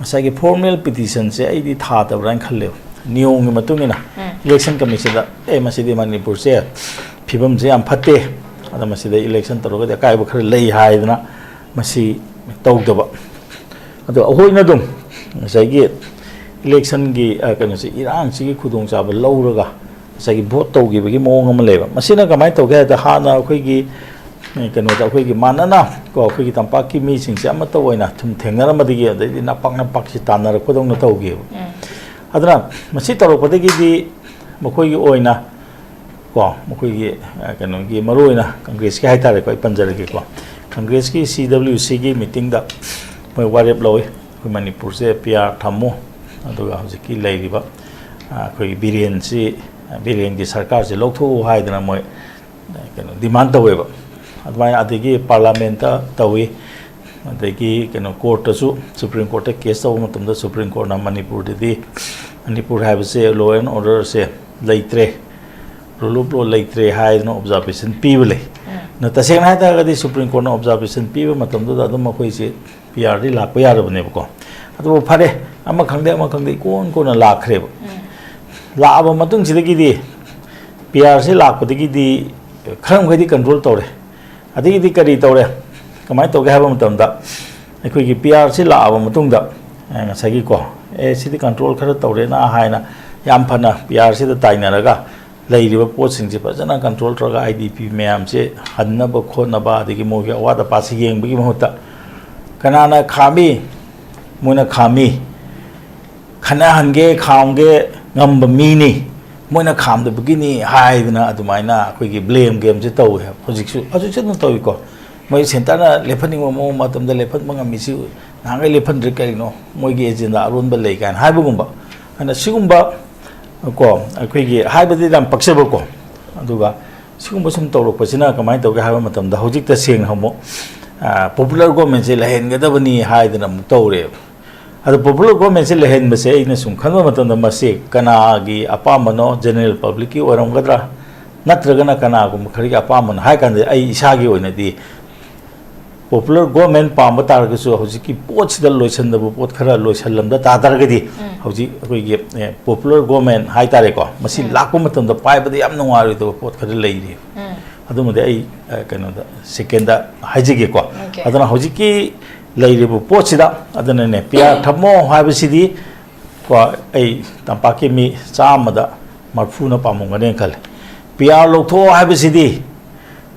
ꯉꯁꯥꯏꯒꯤ ꯐꯣꯔꯃꯦꯜ ꯄꯤꯇꯤꯁꯟꯁꯦ ꯑꯩꯗꯤ ꯊꯥꯗꯕ꯭ꯔꯥ ꯍꯥꯏꯅ ꯈꯜꯂꯦꯕ꯫ ꯅꯤꯌꯣꯝꯒꯤ ꯃꯇꯨꯡ ꯏꯟꯅ ꯏꯂꯦꯛꯁꯟ ꯀꯃꯤꯁꯟꯗ, "ꯑꯦ, ꯃꯁꯤꯗꯤ ꯃꯅꯤꯄꯨꯔꯁꯦ ꯐꯤꯕꯝꯁꯦ ꯌꯥꯝ ꯐꯠꯇꯦ, ꯑꯗ ꯃꯁꯤꯗ ꯏꯂꯦꯛꯁꯟ ꯇꯧꯔꯒꯗꯤ ꯑꯀꯥꯏꯕ ꯈꯔ ꯂꯩ" ꯍꯥꯏꯗꯅ ꯃꯁꯤ ꯇꯧꯗꯕ꯫ ꯑꯗꯣ ꯑꯩꯈꯣꯏꯅ ꯑꯗꯨꯝ ꯉꯁꯥꯏꯒꯤ ꯏꯂꯦꯛꯁꯟꯒꯤ, ꯑ, ꯀꯩꯅꯣꯁꯦ, ꯏꯔꯥꯡꯁꯤꯒꯤ ꯈꯨꯗꯣꯡꯆꯥꯕ ꯂꯧꯔꯒ ꯉꯁꯥꯏꯒꯤ ꯚꯣꯠ ꯇꯧꯈꯤꯕꯒꯤ ꯃꯑꯣꯡ ꯑꯃ ꯂꯩꯕ꯫ ꯃꯁꯤꯅ ꯀꯃꯥꯏꯅ ꯇꯧꯒꯦ ꯍꯥꯏꯗ, ꯍꯥꯟꯅ ꯑꯩꯈꯣꯏꯒꯤ, ꯑ, ꯀꯩꯅꯣꯗ, ꯑꯩꯈꯣꯏꯒꯤ ꯃꯥꯟꯅꯅ ꯀꯣ, ꯑꯩꯈꯣꯏꯒꯤ ꯇꯝꯄꯥꯛꯀꯤ ꯃꯤꯁꯤꯡꯁꯦ ꯑꯃꯠꯇ ꯑꯣꯏꯅ ꯊꯨꯝ ꯊꯦꯡꯅꯔꯝꯕꯗꯒꯤ, ꯑꯗꯩꯗꯤ ꯅꯄꯥꯛ ꯅꯄꯥꯛꯁꯤ ꯇꯥꯟꯅꯔꯛꯄꯗꯧꯅ ꯇꯧꯈꯤꯕ꯫ ꯑꯗꯨꯅ ꯃꯁꯤ ꯇꯧꯔꯛꯄꯗꯒꯤꯗꯤ ꯃꯈꯣꯏꯒꯤ ꯑꯣꯏꯅ ꯀꯣ, ꯃꯈꯣꯏꯒꯤ, ꯑ, ꯀꯩꯅꯣꯒꯤ, ꯃꯔꯨꯑꯣꯏꯅ ꯀꯪꯒ꯭ꯔꯦꯁꯀꯤ ꯍꯥꯏꯇꯥꯔꯦꯀꯣ, ꯑꯩ ꯄꯟꯖꯔꯒꯦꯀꯣ꯫ ꯀꯪꯒ꯭ꯔꯦꯁꯀꯤ ꯁꯤ ꯗꯕ꯭ꯂꯤꯎ ꯁꯤꯒꯤ ꯃꯤꯇꯤꯡꯗ ꯃꯣꯏ ꯋꯥꯔꯦꯞ ꯂꯧꯏ, "ꯑꯩꯈꯣꯏ ꯃꯅꯤꯄꯨꯔꯁꯦ ꯄꯤ ꯑꯥꯔ ꯊꯝꯃꯨ, ꯑꯗꯨꯒ ꯍꯧꯖꯤꯛꯀꯤ ꯂꯩꯔꯤꯕ, ꯑ, ꯑꯩꯈꯣꯏꯒꯤ ꯕꯤꯔꯦꯟꯁꯤ, ꯕꯤꯔꯦꯟꯒꯤ ꯁꯔꯀꯥꯔꯁꯤ ꯂꯧꯊꯣꯛꯎ" ꯍꯥꯏꯗꯅ ꯃꯣꯏ, ꯑ, ꯀꯩꯅꯣ, ꯗꯤꯃꯥꯟ ꯇꯧꯋꯦꯕ꯫ ꯑꯗꯨꯃꯥꯏꯅ ꯑꯗꯒꯤ ꯄꯥꯔꯂꯥꯃꯦꯟꯇ ꯇꯧꯏ, ꯑꯗꯒꯤ ꯀꯩꯅꯣ, ꯀꯣꯔꯠꯇꯁꯨ, ꯁꯨꯄ꯭ꯔꯤꯝ ꯀꯣꯔꯠꯇ ꯀꯦꯁ ꯇꯧꯕ ꯃꯇꯝꯗ ꯁꯨꯄ꯭ꯔꯤꯝ ꯀꯣꯔꯠꯅ ꯃꯅꯤꯄꯨꯔꯗꯗꯤ, ꯃꯅꯤꯄꯨꯔ ꯍꯥꯏꯕꯁꯦ ꯂꯣ ꯑꯦꯟ ꯑꯣꯔꯗꯔꯁꯦ ꯂꯩꯇ꯭ꯔꯦ, ꯔꯨꯜ ꯑꯣꯐ ꯂꯣ ꯂꯩꯇ꯭ꯔꯦ ꯍꯥꯏꯗꯅ ꯑꯣꯕꯖꯥꯔꯕꯦꯁꯟ ꯄꯤꯕ ꯂꯩ꯫ ꯑꯗꯣ ꯇꯁꯦꯡꯅ ꯍꯥꯏ ꯇꯥꯔꯒꯗꯤ ꯁꯨꯄ꯭ꯔꯤꯝ ꯀꯣꯔꯠꯅ ꯑꯣꯕꯖꯥꯔꯕꯦꯁꯟ ꯄꯤꯕ ꯃꯇꯝꯗꯨꯗ ꯑꯗꯨꯝ ꯑꯩꯈꯣꯏꯁꯦ ꯄꯤ ꯑꯥꯔꯗꯤ ꯂꯥꯛꯄ ꯌꯥꯔꯕꯅꯦꯕꯀꯣ꯫ ꯑꯗꯨꯕꯨ ꯐꯔꯦ, ꯑꯃ ꯈꯪꯗꯦ ꯑꯃ ꯈꯪꯗꯦ ꯏꯀꯣꯟ ꯀꯣꯟꯅ ꯂꯥꯛꯈ꯭ꯔꯦꯕ꯫ ꯂꯥꯛꯑꯕ ꯃꯇꯨꯡꯁꯤꯗꯒꯤꯗꯤ ꯄꯤ ꯑꯥꯔꯁꯤ ꯂꯥꯛꯄꯗꯒꯤꯗꯤ ꯈꯔ ꯃꯈꯩꯗꯤ ꯀꯟꯇ꯭ꯔꯣꯜ ꯇꯧꯔꯦ꯫ ꯑꯗꯒꯤꯗꯤ ꯀꯔꯤ ꯇꯧꯔꯦ, ꯀꯃꯥꯏꯅ ꯇꯧꯒꯦ ꯍꯥꯏꯕ ꯃꯇꯝꯗ, ꯑꯩꯈꯣꯏꯒꯤ ꯄꯤ ꯑꯥꯔꯁꯤ ꯂꯥꯛꯑꯕ ꯃꯇꯨꯡꯗ, ꯑꯦ, ꯉꯁꯥꯏꯒꯤꯀꯣ, ꯑꯦ, ꯁꯤꯗꯤ ꯀꯟꯇ꯭ꯔꯣꯜ ꯈꯔ ꯇꯧꯔꯦꯅ ꯍꯥꯏꯅ ꯌꯥꯝ ꯐꯅ ꯄꯤ ꯑꯥꯔꯁꯤꯗ ꯇꯥꯏꯅꯔꯒ ꯂꯩꯔꯤꯕ ꯄꯣꯠꯁꯤꯡꯁꯦ ꯐꯖꯅ ꯀꯟꯇ꯭ꯔꯣꯜ ꯇꯧꯔꯒ ꯑꯥꯏ ꯗꯤ ꯄꯤ ꯃꯌꯥꯝꯁꯦ ꯍꯟꯅꯕ ꯈꯣꯠꯅꯕ, ꯑꯗꯒꯤ ꯃꯣꯏꯒꯤ ꯑꯋꯥꯠ ꯑꯄꯥꯁꯤ ꯌꯦꯡꯕꯒꯤ ꯃꯍꯨꯠꯇ, ꯀꯅꯥꯅ ꯈꯥꯝꯃꯤ? ꯃꯣꯏꯅ ꯈꯥꯝꯃꯤ꯫ ꯈꯠꯅꯍꯟꯒꯦ, ꯈꯥꯝꯒꯦ ꯉꯝꯕ ꯃꯤꯅꯤ, ꯃꯣꯏꯅ ꯈꯥꯝꯗꯕꯒꯤꯅꯤ ꯍꯥꯏꯗꯅ ꯑꯗꯨꯃꯥꯏꯅ ꯑꯩꯈꯣꯏꯒꯤ ꯕ꯭ꯂꯦꯝ ꯒꯦꯝꯁꯦ ꯇꯧꯋꯦ ꯍꯥꯏꯕ꯫ ꯍꯧꯖꯤꯛꯁꯨ, ꯍꯧꯖꯤꯛꯁꯨ ꯑꯗꯨꯝ ꯇꯧꯏꯀꯣ꯫ ꯃꯣꯏ ꯁꯦꯟꯇꯔꯅ ꯂꯦꯞꯍꯟꯅꯤꯡꯕ ꯃꯑꯣꯡ ꯃꯇꯝꯗ ꯂꯦꯞꯍꯟꯕ ꯉꯝꯃꯤꯁꯤ ꯅꯍꯥꯟꯈꯩ ꯂꯦꯞꯍꯟꯗ꯭ꯔꯤ ꯀꯔꯤꯅꯣ? ꯃꯣꯏꯒꯤ ꯑꯦꯖꯦꯟꯗꯥ ꯑꯔꯣꯟꯕ ꯂꯩ ꯀꯥꯏꯅ ꯍꯥꯏꯕꯒꯨꯝꯕ꯫ ꯑꯗꯨꯅ ꯁꯤꯒꯨꯝꯕ ꯀꯣ, ꯑꯩꯈꯣꯏꯒꯤ ꯍꯥꯏꯕꯗꯤ ꯌꯥꯝ ꯄꯛꯆꯕꯀꯣ꯫ ꯑꯗꯨꯒ ꯁꯤꯒꯨꯝꯕ ꯁꯨꯝ ꯇꯧꯔꯛꯄꯁꯤꯅ ꯀꯃꯥꯏꯅ ꯇꯧꯒꯦ ꯍꯥꯏꯕ ꯃꯇꯝꯗ, ꯍꯧꯖꯤꯛ ꯇꯁꯦꯡꯅ ꯑꯃꯨꯛ, ꯑ, ꯄꯣꯄꯨꯂꯔ ꯒꯣꯔꯃꯦꯟꯁꯦ ꯂꯩꯍꯟꯒꯗꯕꯅꯤ ꯍꯥꯏꯗꯅ ꯑꯃꯨꯛ ꯇꯧꯔꯦꯕ꯫ ꯑꯗꯣ ꯄꯣꯄꯨꯂꯔ ꯒꯣꯔꯃꯦꯟꯁꯦ ꯂꯩꯍꯟꯕꯁꯦ ꯑꯩꯅ ꯁꯨꯝ ꯈꯟꯕ ꯃꯇꯝꯗ, ꯃꯁꯤ ꯀꯅꯥꯒꯤ ꯑꯄꯥꯝꯕꯅꯣ? ꯖꯦꯅꯔꯦꯜ ꯄꯕ꯭ꯂꯤꯛꯀꯤ ꯑꯣꯏꯔꯝꯒꯗ꯭ꯔꯥ? ꯅꯠꯇ꯭ꯔꯒꯅ ꯀꯅꯥꯒꯨꯝꯕ ꯈꯔꯒꯤ ꯑꯄꯥꯝꯕꯅꯣ ꯍꯥꯏ ꯀꯥꯟꯗ, ꯑꯩ ꯏꯁꯥꯒꯤ ꯑꯣꯏꯅꯗꯤ ꯄꯣꯄꯨꯂꯔ ꯒꯣꯔꯃꯦꯟ ꯄꯥꯝꯕ ꯇꯥꯔꯒꯁꯨ, ꯍꯧꯖꯤꯛꯀꯤ ꯄꯣꯠꯁꯤꯗ ꯂꯣꯏꯁꯤꯟꯗꯕ ꯄꯣꯠ ꯈꯔ ꯂꯣꯏꯁꯤꯜꯂꯝꯗ ꯇꯥꯔꯒꯗꯤ, ꯎꯝ꯫ ꯍꯧꯖꯤꯛ ꯑꯩꯈꯣꯏꯒꯤ, ꯑꯦ, ꯄꯣꯄꯨꯂꯔ ꯒꯣꯔꯃꯦꯟ ꯍꯥꯏꯇꯥꯔꯦꯀꯣ, ꯃꯁꯤ ꯎꯝ꯫ ꯂꯥꯛꯄ ꯃꯇꯝꯗ ꯄꯥꯏꯕꯗ ꯌꯥꯝ ꯅꯨꯡꯉꯥꯏꯔꯣꯏꯗꯕ ꯄꯣꯠ ꯈꯔ ꯂꯩꯔꯤ꯫ ꯎꯝ꯫ ꯑꯗꯨꯃꯗꯤ ꯑꯩ, ꯑꯦ, ꯀꯩꯅꯣꯗ, ꯁꯦꯀꯦꯟꯗ ꯍꯥꯏꯖꯒꯦꯀꯣ꯫ ꯑꯣꯀꯦ꯫ ꯑꯗꯨꯅ ꯍꯧꯖꯤꯛꯀꯤ ꯂꯩꯔꯤꯕ ꯄꯣꯠꯁꯤꯗ, ꯑꯗꯨꯅꯅꯦ, ꯄꯤ ꯑꯥꯔ ꯊꯝꯃꯣ ꯍꯥꯏꯕꯁꯤꯗꯤ ꯀꯣ, ꯑꯩ ꯇꯝꯄꯥꯛꯀꯤ ꯃꯤ ꯆꯥꯝꯃꯗ ꯃꯔꯐꯨꯅ ꯄꯥꯝꯃꯝꯒꯅꯦꯅ ꯈꯜꯂꯦ꯫ ꯄꯤ ꯑꯥꯔ ꯂꯧꯊꯣꯛꯑꯣ ꯍꯥꯏꯕꯁꯤꯗꯤ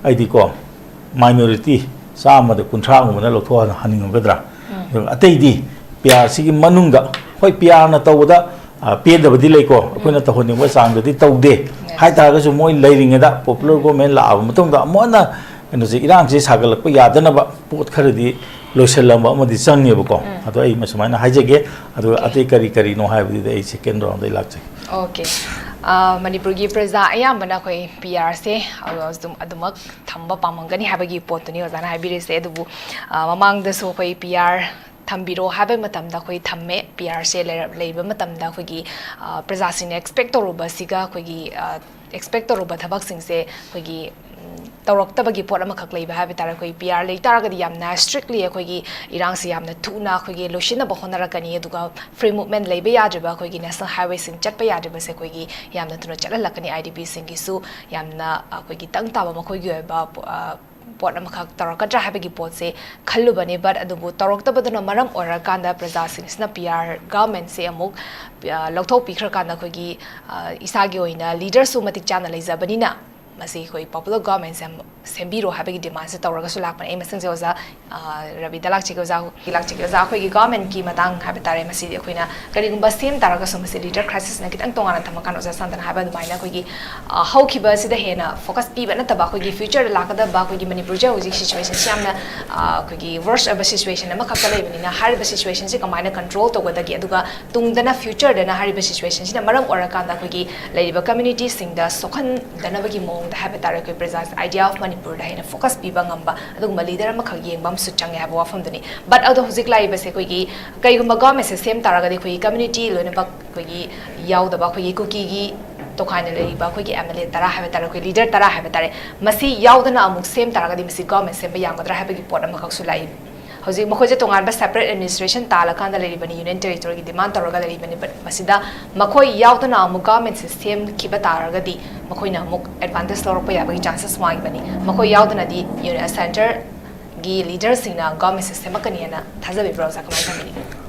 ꯑꯩꯗꯤꯀꯣ, ꯃꯥꯏꯅꯣꯔꯤꯇꯤ ꯆꯥꯝꯃꯗ ꯀꯨꯟꯊ꯭ꯔꯥꯒꯨꯝꯕꯅ ꯂꯧꯊꯣꯛꯍꯟꯅꯤꯡꯉꯝꯒꯗ꯭ꯔꯥ? ꯎꯝ꯫ ꯑꯗꯨꯒ ꯑꯇꯩꯗꯤ ꯄꯤ ꯑꯥꯔꯁꯤꯒꯤ ꯃꯅꯨꯡꯗ, ꯍꯣꯏ, ꯄꯤ ꯑꯥꯔꯅ ꯇꯧꯕꯗ, ꯑ, ꯄꯦꯟꯗꯕꯗꯤ ꯂꯩꯀꯣ, ꯑꯩꯈꯣꯏꯅ ꯎꯝ꯫ ꯇꯧꯍꯟꯅꯤꯡꯕ ꯆꯥꯡꯗꯗꯤ ꯇꯧꯗꯦ꯫ ꯌꯦꯁ꯫ ꯍꯥꯏ ꯇꯥꯔꯒꯁꯨ, ꯃꯣꯏ ꯂꯩꯔꯤꯉꯩꯗ, ꯄꯣꯄꯨꯂꯔ ꯎꯝ꯫ ꯒꯣꯔꯃꯦꯟ ꯂꯥꯛꯑꯕ ꯃꯇꯨꯡꯗ, ꯑꯃꯨꯛ ꯍꯟꯅ ꯀꯩꯅꯣꯁꯦ, ꯏꯔꯥꯡꯁꯦ ꯁꯥꯒꯠꯂꯛꯄ ꯌꯥꯗꯅꯕ ꯄꯣꯠ ꯈꯔꯗꯤ ꯂꯣꯏꯁꯤꯜꯂꯝꯕ ꯑꯃꯗꯤ ꯆꯪꯉꯦꯕꯀꯣ꯫ ꯎꯝ꯫ ꯑꯗꯣ ꯑꯩ ꯃꯁꯨꯃꯥꯏꯅ ꯍꯥꯏꯖꯒꯦ꯫ ꯑꯗꯨꯒ ꯑꯣꯀꯦ꯫ ꯑꯇꯩ ꯀꯔꯤ ꯀꯔꯤꯅꯣ ꯍꯥꯏꯕꯗꯨꯗꯤ ꯑꯩ ꯁꯦꯀꯦꯟ ꯔꯥꯎꯟꯗ ꯑꯩ ꯂꯥꯛꯆꯒꯦ꯫ ꯑꯣꯀꯦ꯫ ꯑ, ꯃꯅꯤꯄꯨꯔꯒꯤ ꯄ꯭ꯔꯖꯥ ꯑꯌꯥꯝꯕꯅ ꯑꯩꯈꯣꯏ ꯄꯤ ꯑꯥꯔꯁꯦ ꯑꯗꯨꯝ, ꯑꯗꯨꯃꯛ ꯊꯝꯕ ꯄꯥꯝꯃꯝꯒꯅꯤ ꯍꯥꯏꯕꯒꯤ ꯄꯣꯠꯇꯨꯅꯤ ꯑꯣꯖꯥꯅ ꯍꯥꯏꯕꯤꯔꯤꯁꯦ꯫ ꯑꯗꯨꯕꯨ, ꯑ, ꯃꯃꯥꯡꯗꯁꯨ ꯑꯩꯈꯣꯏ ꯄꯤ ꯑꯥꯔ ꯊꯝꯕꯤꯔꯣ ꯍꯥꯏꯕ ꯃꯇꯝꯗ ꯑꯩꯈꯣꯏ ꯊꯝꯃꯦ꯫ ꯄꯤ ꯑꯥꯔꯁꯦ ꯂꯩꯔ-, ꯂꯩꯕ ꯃꯇꯝꯗ ꯑꯩꯈꯣꯏꯒꯤ, ꯑ, ꯄ꯭ꯔꯖꯥꯁꯤꯡꯅ ꯑꯦꯛꯁꯄꯦꯛ ꯇꯧꯔꯨꯕꯁꯤꯒ ꯑꯩꯈꯣꯏꯒꯤ, ꯑ, ꯑꯦꯛꯁꯄꯦꯛ ꯇꯧꯔꯨꯕ ꯊꯕꯛꯁꯤꯡꯁꯦ ꯑꯩꯈꯣꯏꯒꯤ, ꯎꯝ, ꯇꯧꯔꯛꯇꯕꯒꯤ ꯄꯣꯠ ꯑꯃꯈꯛ ꯂꯩꯕ ꯍꯥꯏꯕ ꯇꯥꯔꯦ꯫ ꯑꯩꯈꯣꯏ ꯄꯤ ꯑꯥꯔ ꯂꯩ ꯇꯥꯔꯒꯗꯤ ꯌꯥꯝꯅ ꯏꯁꯇ꯭ꯔꯤꯛꯂꯤ ꯑꯩꯈꯣꯏꯒꯤ ꯏꯔꯥꯡꯁꯤ ꯌꯥꯝꯅ ꯊꯨꯅ ꯑꯩꯈꯣꯏꯒꯤ ꯂꯣꯏꯁꯤꯟꯅꯕ ꯍꯣꯠꯅꯔꯛꯀꯅꯤ, ꯑꯗꯨꯒ ꯐ꯭ꯔꯤ ꯃꯨꯚꯃꯦꯟ ꯂꯩꯕ ꯌꯥꯗ꯭ꯔꯤꯕ, ꯑꯩꯈꯣꯏꯒꯤ ꯅꯦꯁꯅꯦꯜ ꯍꯥꯏꯋꯦꯁꯤꯡ ꯆꯠꯄ ꯌꯥꯗ꯭ꯔꯤꯕꯁꯦ ꯑꯩꯈꯣꯏꯒꯤ ꯌꯥꯝꯅ ꯊꯨꯅ ꯆꯠꯍꯜꯂꯛꯀꯅꯤ꯫ ꯑꯥꯏ ꯗꯤ ꯄꯤꯁꯤꯡꯒꯤꯁꯨ ꯌꯥꯝꯅ ꯑꯩꯈꯣꯏꯒꯤ ꯇꯪ ꯇꯥꯕ ꯃꯈꯣꯏꯒꯤ ꯑꯣꯏꯕ ꯄꯣ-, ꯑ, ꯄꯣꯠ ꯑꯃꯈꯛ ꯇꯧꯔꯛꯀꯗ꯭ꯔꯥ ꯍꯥꯏꯕꯒꯤ ꯄꯣꯠꯁꯦ ꯈꯜꯂꯨꯕꯅꯤ꯫ But ꯑꯗꯨꯕꯨ ꯇꯧꯔꯛꯇꯕꯗꯨꯅ ꯃꯔꯝ ꯑꯣꯏꯔꯀꯥꯟꯗ ꯄ꯭ꯔꯖꯥꯁꯤꯡꯁꯤꯅ ꯄꯤ ꯑꯥꯔ ꯒꯚꯔꯟꯃꯦꯟꯁꯦ ꯑꯃꯨꯛ, ꯑ, ꯂꯧꯊꯣꯛꯄꯤꯈ꯭ꯔꯀꯥꯟꯗ ꯑꯩꯈꯣꯏꯒꯤ, ꯑ, ꯏꯁꯥꯒꯤ ꯑꯣꯏꯅ ꯂꯤꯗꯔꯁꯨ ꯃꯇꯤꯛ ꯆꯥꯅ ꯂꯩꯖꯕꯅꯤꯅ ꯃꯁꯤ ꯑꯩꯈꯣꯏ ꯄꯣꯄꯨꯂꯔ ꯒꯚꯔꯟꯃꯦꯟꯁꯦ ꯑꯃꯨꯛ ꯁꯦꯝꯕꯤꯔꯣ ꯍꯥꯏꯕꯒꯤ ꯗꯤꯃꯥꯟꯁꯦ ꯇꯧꯔꯒꯁꯨ ꯂꯥꯛꯄꯅꯦ꯫ ꯑꯩ ꯃꯁꯤꯡꯁꯦ ꯑꯣꯖꯥ, ꯑ, ꯔꯕꯤꯗ ꯂꯥꯛꯆꯒꯦ꯫ ꯑꯣꯖꯥ, ꯂꯥꯛꯆꯒꯦ꯫ ꯑꯣꯖꯥ, ꯑꯩꯈꯣꯏꯒꯤ ꯒꯚꯔꯟꯃꯦꯟꯀꯤ ꯃꯇꯥꯡ ꯍꯥꯏꯕ ꯇꯥꯔꯦ, ꯃꯁꯤꯗꯤ ꯑꯩꯈꯣꯏꯅ ꯀꯔꯤꯒꯨꯝꯕ ꯁꯦꯝ ꯇꯥꯔꯒꯁꯨ ꯃꯁꯤ ꯂꯤꯗꯔ ꯀ꯭ꯔꯥꯏꯁꯤꯁꯅ ꯈꯤꯇꯪ ꯇꯣꯉꯥꯟꯅ ꯊꯝꯃꯀꯥꯟꯗ ꯑꯣꯖꯥ ꯁꯥꯟꯇꯅ ꯍꯥꯏꯕ ꯑꯗꯨꯃꯥꯏꯅ ꯑꯩꯈꯣꯏꯒꯤ, ꯑ, ꯍꯧꯈꯤꯕ ꯑꯁꯤꯗ ꯍꯦꯟꯅ ꯐꯣꯀꯁ ꯄꯤꯕ ꯅꯠꯇꯕ ꯑꯩꯈꯣꯏꯒꯤ ꯐ꯭ꯌꯨꯆꯔꯗ ꯂꯥꯛꯀꯗꯕ ꯑꯩꯈꯣꯏꯒꯤ ꯃꯅꯤꯄꯨꯔꯁꯦ ꯍꯧꯖꯤꯛ ꯁꯤꯆꯨꯋꯦꯁꯟꯁꯤ ꯌꯥꯝꯅ, ꯑ, ꯑꯩꯈꯣꯏꯒꯤ ꯋꯔꯁ ꯑꯣꯏꯕ ꯁꯤꯆꯨꯋꯦꯁꯟ ꯑꯃꯈꯛꯇ ꯂꯩꯕꯅꯤꯅ ꯍꯥꯏꯔꯤꯕ ꯁꯤꯆꯨꯋꯦꯁꯟꯁꯤ ꯀꯃꯥꯏꯅ ꯀꯟꯇ꯭ꯔꯣꯜ ꯇꯧꯒꯗꯒꯦ, ꯑꯗꯨꯒ ꯇꯨꯡꯗꯅ ꯐ꯭ꯌꯨꯆꯔꯗꯅ ꯍꯥꯏꯔꯤꯕ ꯁꯤꯆꯨꯋꯦꯁꯟꯁꯤꯅ ꯃꯔꯝ ꯑꯣꯏꯔꯀꯥꯟꯗ ꯑꯩꯈꯣꯏꯒꯤ ꯂꯩꯔꯤꯕ ꯀꯝꯃ꯭ꯌꯨꯅꯤꯇꯤꯁꯤꯡꯗ ꯁꯣꯛꯍꯟꯗꯅꯕꯒꯤ ꯃꯑꯣꯡꯗ ꯍꯥꯏꯕ ꯇꯥꯔꯦ, ꯑꯩꯈꯣꯏ ꯄ꯭ꯔꯖꯥ ꯑꯥꯏꯗꯤꯌꯥ ꯑꯣꯐ ꯃꯅꯤꯄꯨꯔꯗ ꯍꯦꯟꯅ ꯐꯣꯀꯁ ꯄꯤꯕ ꯉꯝꯕ ꯑꯗꯨꯒꯨꯝꯕ ꯂꯤꯗꯔ ꯑꯃꯈꯛ ꯌꯦꯡꯕ ꯑꯃꯁꯨ ꯆꯪꯉꯦ ꯍꯥꯏꯕ ꯋꯥꯐꯝꯗꯨꯅꯤ꯫ But ꯑꯗꯣ ꯍꯧꯖꯤꯛ ꯂꯥꯛꯏꯕꯁꯦ ꯑꯩꯈꯣꯏꯒꯤ ꯀꯩꯒꯨꯝꯕ ꯒꯚꯔꯟꯃꯦꯟꯁꯦ ꯁꯦꯝ ꯇꯥꯔꯒꯗꯤ ꯑꯩꯈꯣꯏꯒꯤ ꯀꯝꯃ꯭ꯌꯨꯅꯤꯇꯤ ꯂꯣꯏꯅꯃꯛ ꯑꯩꯈꯣꯏꯒꯤ ꯌꯥꯎꯗꯕ ꯑꯩꯈꯣꯏꯒꯤ ꯀꯨꯀꯤꯒꯤ ꯇꯣꯈꯥꯏꯅ ꯂꯩꯔꯤꯕ ꯑꯩꯈꯣꯏꯒꯤ ꯑꯦꯝ ꯑꯦꯜ ꯑꯦ ꯇꯔꯥ ꯍꯥꯏꯕ ꯇꯥꯔꯦ, ꯑꯩꯈꯣꯏ ꯂꯤꯗꯔ ꯇꯔꯥ ꯍꯥꯏꯕ ꯇꯥꯔꯦ, ꯃꯁꯤ ꯌꯥꯎꯗꯅ ꯑꯃꯨꯛ ꯁꯦꯝ ꯇꯥꯔꯒꯗꯤ ꯃꯁꯤ ꯒꯚꯔꯟꯃꯦꯟ ꯁꯦꯝꯕ ꯌꯥꯒꯗ꯭ꯔꯥ ꯍꯥꯏꯕꯒꯤ ꯄꯣꯠ ꯑꯃꯈꯛꯁꯨ ꯂꯥꯛꯏ꯫ ꯍꯧꯖꯤꯛ ꯃꯈꯣꯏꯁꯦ ꯇꯣꯉꯥꯟꯕ ꯁꯦꯄꯔꯦꯠ ꯑꯦꯗꯃꯤꯅꯤꯁꯇ꯭ꯔꯦꯁꯟ ꯇꯥꯜꯂꯀꯥꯟꯗ ꯂꯩꯔꯤꯕꯅꯤ, ꯌꯨꯅꯤꯌꯟ ꯇꯦꯔꯤꯇꯣꯔꯤꯒꯤ ꯗꯤꯃꯥꯟ ꯇꯧꯔꯒ ꯂꯩꯔꯤꯕꯅꯤ꯫ But ꯃꯁꯤꯗ ꯃꯈꯣꯏ ꯌꯥꯎꯗꯅ ꯑꯃꯨꯛ ꯒꯚꯔꯟꯃꯦꯟꯁꯦ ꯁꯦꯝꯈꯤꯕ ꯇꯥꯔꯒꯗꯤ ꯃꯈꯣꯏꯅ ꯑꯃꯨꯛ ꯑꯦꯗꯚꯥꯟꯇꯦꯖ ꯂꯧꯔꯛꯄ ꯌꯥꯕꯒꯤ ꯆꯥꯟꯁꯦꯁ ꯋꯥꯡꯉꯤꯕꯅꯤ꯫ ꯃꯈꯣꯏ ꯌꯥꯎꯗꯅꯗꯤ ꯌꯨꯅꯤ-, ꯁꯦꯟꯇꯔꯒꯤ ꯂꯤꯗꯔꯁꯤꯡꯅ ꯒꯚꯔꯟꯃꯦꯟꯁꯦ ꯁꯦꯝꯃꯛꯀꯅꯤ ꯍꯥꯏꯅ ꯊꯥꯖꯕꯤꯕ꯭ꯔꯥ ꯑꯣꯖꯥ? ꯀꯃꯥꯏꯅ ꯊꯝꯕꯤꯅꯤꯡꯉꯤ?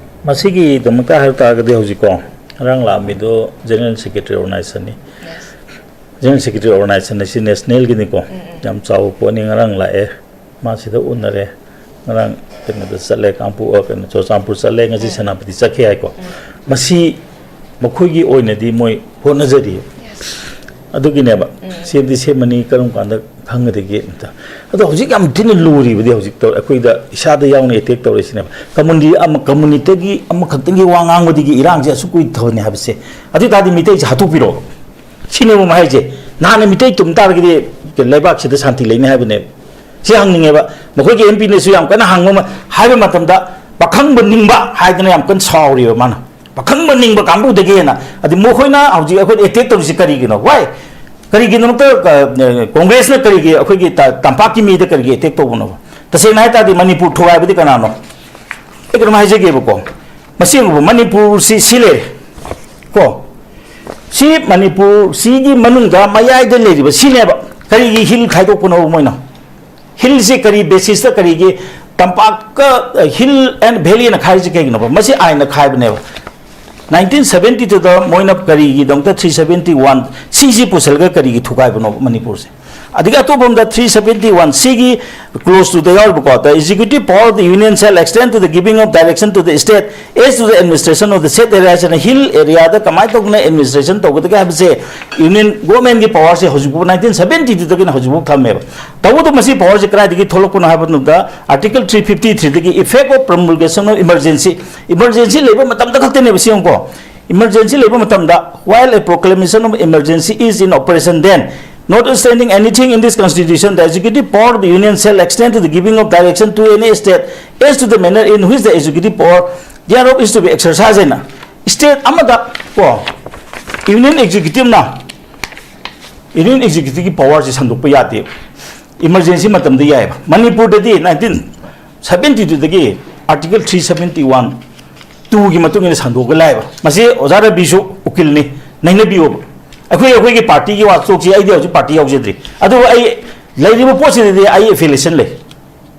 ꯃꯁꯤꯒꯤꯗꯃꯛꯇ ꯍꯥꯏꯕ ꯇꯥꯔꯒꯗꯤ ꯍꯧꯖꯤꯛꯀꯣ, ꯉꯔꯥꯡ ꯂꯥꯛꯑꯝꯃꯤꯗꯣ ꯖꯦꯅꯔꯦꯜ ꯁꯦꯀ꯭ꯔꯦꯇꯔꯤ ꯑꯣꯔꯒꯅꯥꯏꯖꯦꯁꯟꯅꯤ꯫ ꯖꯦꯅꯔꯦꯜ ꯁꯦꯀ꯭ꯔꯦꯇꯔꯤ ꯑꯣꯔꯒꯅꯥꯏꯖꯦꯁꯟ ꯑꯁꯤ ꯅꯦꯁꯅꯦꯜꯒꯤꯅꯤꯀꯣ꯫ ꯎꯝ, ꯎꯝ꯫ ꯌꯥꯝ ꯆꯥꯎꯕ ꯄꯣꯠꯅꯤ꯫ ꯉꯔꯥꯡ ꯂꯥꯛꯑꯦ, ꯃꯥꯁꯤꯗ ꯎꯅꯔꯦ꯫ ꯉꯔꯥꯡ ꯀꯩꯅꯣꯗ ꯆꯠꯂꯦ, ꯀꯥꯡꯄꯣꯛ-, ꯑ, ꯀꯩꯅꯣ, ꯆꯨꯔꯆꯥꯟꯄꯨꯔ ꯆꯠꯂꯦ, ꯉꯁꯤ ꯎꯝ꯫ ꯁꯦꯅꯥꯄꯇꯤ ꯆꯠꯈꯤ ꯍꯥꯏꯀꯣ꯫ ꯎꯝ꯫ ꯃꯁꯤ ꯃꯈꯣꯏꯒꯤ ꯑꯣꯏꯅꯗꯤ ꯃꯣꯏ ꯍꯣꯠꯅꯖꯔꯤ꯫ ꯑꯗꯨꯒꯤꯅꯦꯕ꯫ ꯎꯝ꯫ ꯁꯦꯝꯗꯤ ꯁꯦꯝꯃꯅꯤ, ꯀꯔꯝ ꯀꯥꯟꯗ ꯈꯪꯒꯗꯒꯦ ꯑꯝꯇ꯫ ꯑꯗꯣ ꯍꯧꯖꯤꯛ ꯌꯥꯝ ꯊꯤꯅ ꯂꯨꯔꯤꯕꯗꯤ ꯍꯧꯖꯤꯛ ꯇꯧ-, ꯑꯩꯈꯣꯏꯗ ꯏꯁꯥꯗ ꯌꯥꯎꯅ ꯑꯦꯇꯦꯛ ꯇꯧꯔꯛꯏꯁꯤꯅꯦꯕ꯫ ꯀꯝꯃꯨꯅꯤꯇꯤ ꯑꯃ, ꯀꯝꯃꯨꯅꯤꯇꯤꯒꯤ ꯑꯃꯈꯛꯇꯪꯒꯤ ꯋꯥ ꯉꯥꯡꯕꯗꯒꯤ ꯏꯔꯥꯡꯁꯦ ꯑꯁꯨꯛ ꯀꯨꯏ ꯊꯧꯔꯅꯤ ꯍꯥꯏꯕꯁꯦ꯫ ꯑꯗꯨ ꯑꯣꯏ ꯇꯥꯔꯗꯤ ꯃꯤꯇꯩꯁꯦ ꯍꯥꯠꯇꯣꯛꯄꯤꯔꯣ꯫ ꯁꯤꯅꯦꯕ ꯃꯥ ꯍꯥꯏꯁꯦ꯫ ꯅꯍꯥꯟꯅ ꯃꯤꯇꯩ ꯇꯨꯝ ꯇꯥꯔꯒꯗꯤ ꯂꯩꯕꯥꯛꯁꯤꯗ ꯁꯥꯟꯇꯤ ꯂꯩꯅꯤ ꯍꯥꯏꯕꯅꯦꯕ꯫ ꯁꯤ ꯍꯪꯅꯤꯡꯉꯦꯕ꯫ ꯃꯈꯣꯏꯒꯤ ꯑꯦꯝ ꯄꯤꯅꯁꯨ ꯌꯥꯝ ꯀꯟꯅ ꯍꯪꯕ ꯑꯃ, ꯍꯥꯏꯕ ꯃꯇꯝꯗ ꯄꯥꯈꯪꯕ ꯅꯤꯡꯕ ꯍꯥꯏꯗꯅ ꯌꯥꯝ ꯀꯟꯅ ꯁꯥꯎꯔꯤꯕ ꯃꯥꯅ꯫ ꯄꯥꯈꯪꯕ ꯅꯤꯡꯕ ꯀꯥꯡꯕꯨꯗꯒꯤ ꯍꯦꯟꯅ꯫ ꯑꯗꯨ ꯃꯈꯣꯏꯅ ꯍꯧꯖꯤꯛ ꯑꯩꯈꯣꯏꯗ ꯑꯦꯇꯦꯛ ꯇꯧꯔꯤꯁꯤ ꯀꯔꯤꯒꯤꯅꯣ? Why? ꯀꯔꯤꯒꯤꯗꯃꯛꯇ, ꯑ, ꯑ, ꯀꯣꯡꯒ꯭ꯔꯦꯁꯅ ꯀꯔꯤꯒꯤ ꯑꯩꯈꯣꯏꯒꯤ ꯇ-, ꯇꯝꯄꯥꯛꯀꯤ ꯃꯤꯗ ꯀꯔꯤꯒꯤ ꯑꯦꯇꯦꯛ ꯇꯧꯕꯅꯣ? ꯇꯁꯦꯡꯅ ꯍꯥꯏ ꯇꯥꯔꯗꯤ ꯃꯅꯤꯄꯨꯔ ꯊꯨꯒꯥꯏꯕꯗꯤ ꯀꯅꯥꯅꯣ? ꯑꯩ ꯀꯩꯅꯣꯝ ꯍꯥꯏꯖꯒꯦꯕꯀꯣ꯫ ꯃꯁꯤ ꯌꯦꯡꯉꯨꯕ, ꯃꯅꯤꯄꯨꯔꯁꯤ ꯁꯤ ꯂꯩꯔꯦ ꯀꯣ꯫ ꯁꯤ ꯃꯅꯤꯄꯨꯔꯁꯤꯒꯤ ꯃꯅꯨꯡꯗ ꯃꯌꯥꯏꯗ ꯂꯩꯔꯤꯕ ꯁꯤꯅꯦꯕ꯫ ꯀꯔꯤꯒꯤ ꯍꯤꯜ ꯈꯥꯏꯗꯣꯛꯄꯅꯣ ꯃꯣꯏꯅ? ꯍꯤꯜꯁꯤ ꯀꯔꯤ ꯕꯦꯁꯤꯁꯇ, ꯀꯔꯤꯒꯤ ꯇꯝꯄꯥꯛꯀ ꯍꯤꯜ ꯑꯦꯟ ꯚꯦꯂꯤ ꯑꯅ ꯈꯥꯏꯔꯤꯁꯤ ꯀꯩꯒꯤꯅꯣꯕ? ꯃꯁꯤ ꯑꯥꯏꯟꯅ ꯈꯥꯏꯕꯅꯦꯕ꯫ ꯅꯥꯏꯟꯇꯤꯟ ꯁꯕꯦꯟꯇꯤ ꯇꯨꯗ ꯃꯣꯏꯅ ꯀꯔꯤꯒꯤꯗꯃꯛꯇ ꯊ꯭ꯔꯤ ꯁꯕꯦꯟꯇꯤ ꯋꯥꯟ ꯁꯤꯁꯤ ꯄꯨꯁꯜꯂꯒ ꯀꯔꯤꯒꯤ ꯊꯨꯒꯥꯏꯕꯅꯣꯕ ꯃꯅꯤꯄꯨꯔꯁꯦ? ꯑꯗꯒꯤ ꯑꯇꯣꯞꯄ ꯑꯃꯗ ꯊ꯭ꯔꯤ ꯁꯕꯦꯟꯇꯤ ꯋꯥꯟ ꯁꯤꯒꯤ ꯀ꯭ꯂꯣꯖ ꯇꯨꯗ ꯌꯥꯎꯔꯤꯕꯀꯣ, "The executive power of the union shall extend to the giving of direction to the state as to the administration of the said area" ꯍꯥꯏꯅ hill ꯑꯦꯔꯤꯌꯥꯗ ꯀꯃꯥꯏꯅ ꯇꯧꯗꯅ ꯑꯦꯗꯃꯤꯅꯤꯁꯇ꯭ꯔꯦꯁꯟ ꯇꯧꯒꯗꯒꯦ ꯍꯥꯏꯕꯁꯦ ꯌꯨꯅꯤꯌꯟ ꯒꯣꯔꯃꯦꯟꯒꯤ ꯄꯋꯥꯔꯁꯦ ꯍꯧꯖꯤꯛꯐꯥꯎ ꯅꯥꯏꯟꯇꯤꯟ ꯁꯕꯦꯟꯇꯤ ꯇꯨꯗꯒꯤꯅ ꯍꯧꯖꯤꯛꯐꯥꯎ ꯊꯝꯃꯦꯕ꯫ ꯇꯧꯕꯇꯕꯨ ꯃꯁꯤ ꯄꯋꯥꯔꯁꯦ ꯀꯗꯥꯏꯗꯒꯤ ꯊꯣꯛꯂꯛꯄꯅꯣ ꯍꯥꯏꯕ ꯃꯇꯝꯗ, ꯑꯥꯔꯇꯤꯀꯜ ꯊ꯭ꯔꯤ ꯐꯤꯐꯇꯤ ꯊ꯭ꯔꯤꯗꯒꯤ "effect of promulgation of emergency", emergency ꯂꯩꯕ ꯃꯇꯝꯗ ꯈꯛꯇꯅꯦꯕ ꯁꯤ, ꯌꯦꯡꯉꯨꯀꯣ꯫ ꯏꯃꯔꯖꯦꯟꯁꯤ ꯂꯩꯕ ꯃꯇꯝꯗ, "while a proclamation of emergency is in operation, then, notwithstanding anything in this constitution, the executive power of the union shall extend to the giving of direction to any state as to the manner in which the executive power thereof is to be exercised" ꯍꯥꯏꯅ꯫ State ꯑꯃꯗ ꯀꯣ, union ꯑꯦꯛꯖꯤꯀ꯭ꯌꯨꯇꯤꯚꯅ, union ꯑꯦꯛꯖꯤꯀ꯭ꯌꯨꯇꯤꯚꯀꯤ ꯄꯋꯥꯔꯁꯦ ꯁꯟꯗꯣꯛꯄ ꯌꯥꯗꯦ꯫ Emergency ꯃꯇꯝꯗ ꯌꯥꯏꯑꯕ꯫ ꯃꯅꯤꯄꯨꯔꯗꯗꯤ nineteen seventy ꯇꯨꯗꯒꯤ article three seventy one ꯇꯨꯒꯤ ꯃꯇꯨꯡ ꯏꯟꯅ ꯁꯟꯗꯣꯛꯑꯒ ꯂꯥꯛꯑꯦꯕ꯫ ꯃꯁꯤ ꯑꯣꯖꯥ ꯔꯕꯤꯁꯨ ꯎꯀꯤꯜꯅꯤ, ꯅꯩꯅꯕꯤꯌꯣꯕ꯫ ꯑꯩꯈꯣꯏ, ꯑꯩꯈꯣꯏꯒꯤ ꯄꯥꯔꯇꯤꯒꯤ ꯋꯥꯊꯣꯛꯁꯤ, ꯑꯩꯗꯤ ꯍꯧꯖꯤꯛ ꯄꯥꯔꯇꯤ ꯌꯥꯎꯖꯗ꯭ꯔꯤ, ꯑꯗꯨꯕꯨ ꯑꯩ ꯂꯩꯔꯤꯕ ꯄꯣꯠꯁꯤꯗꯗꯤ ꯑꯩ ꯑꯦꯐꯤꯂꯦꯁꯟ ꯂꯩ꯫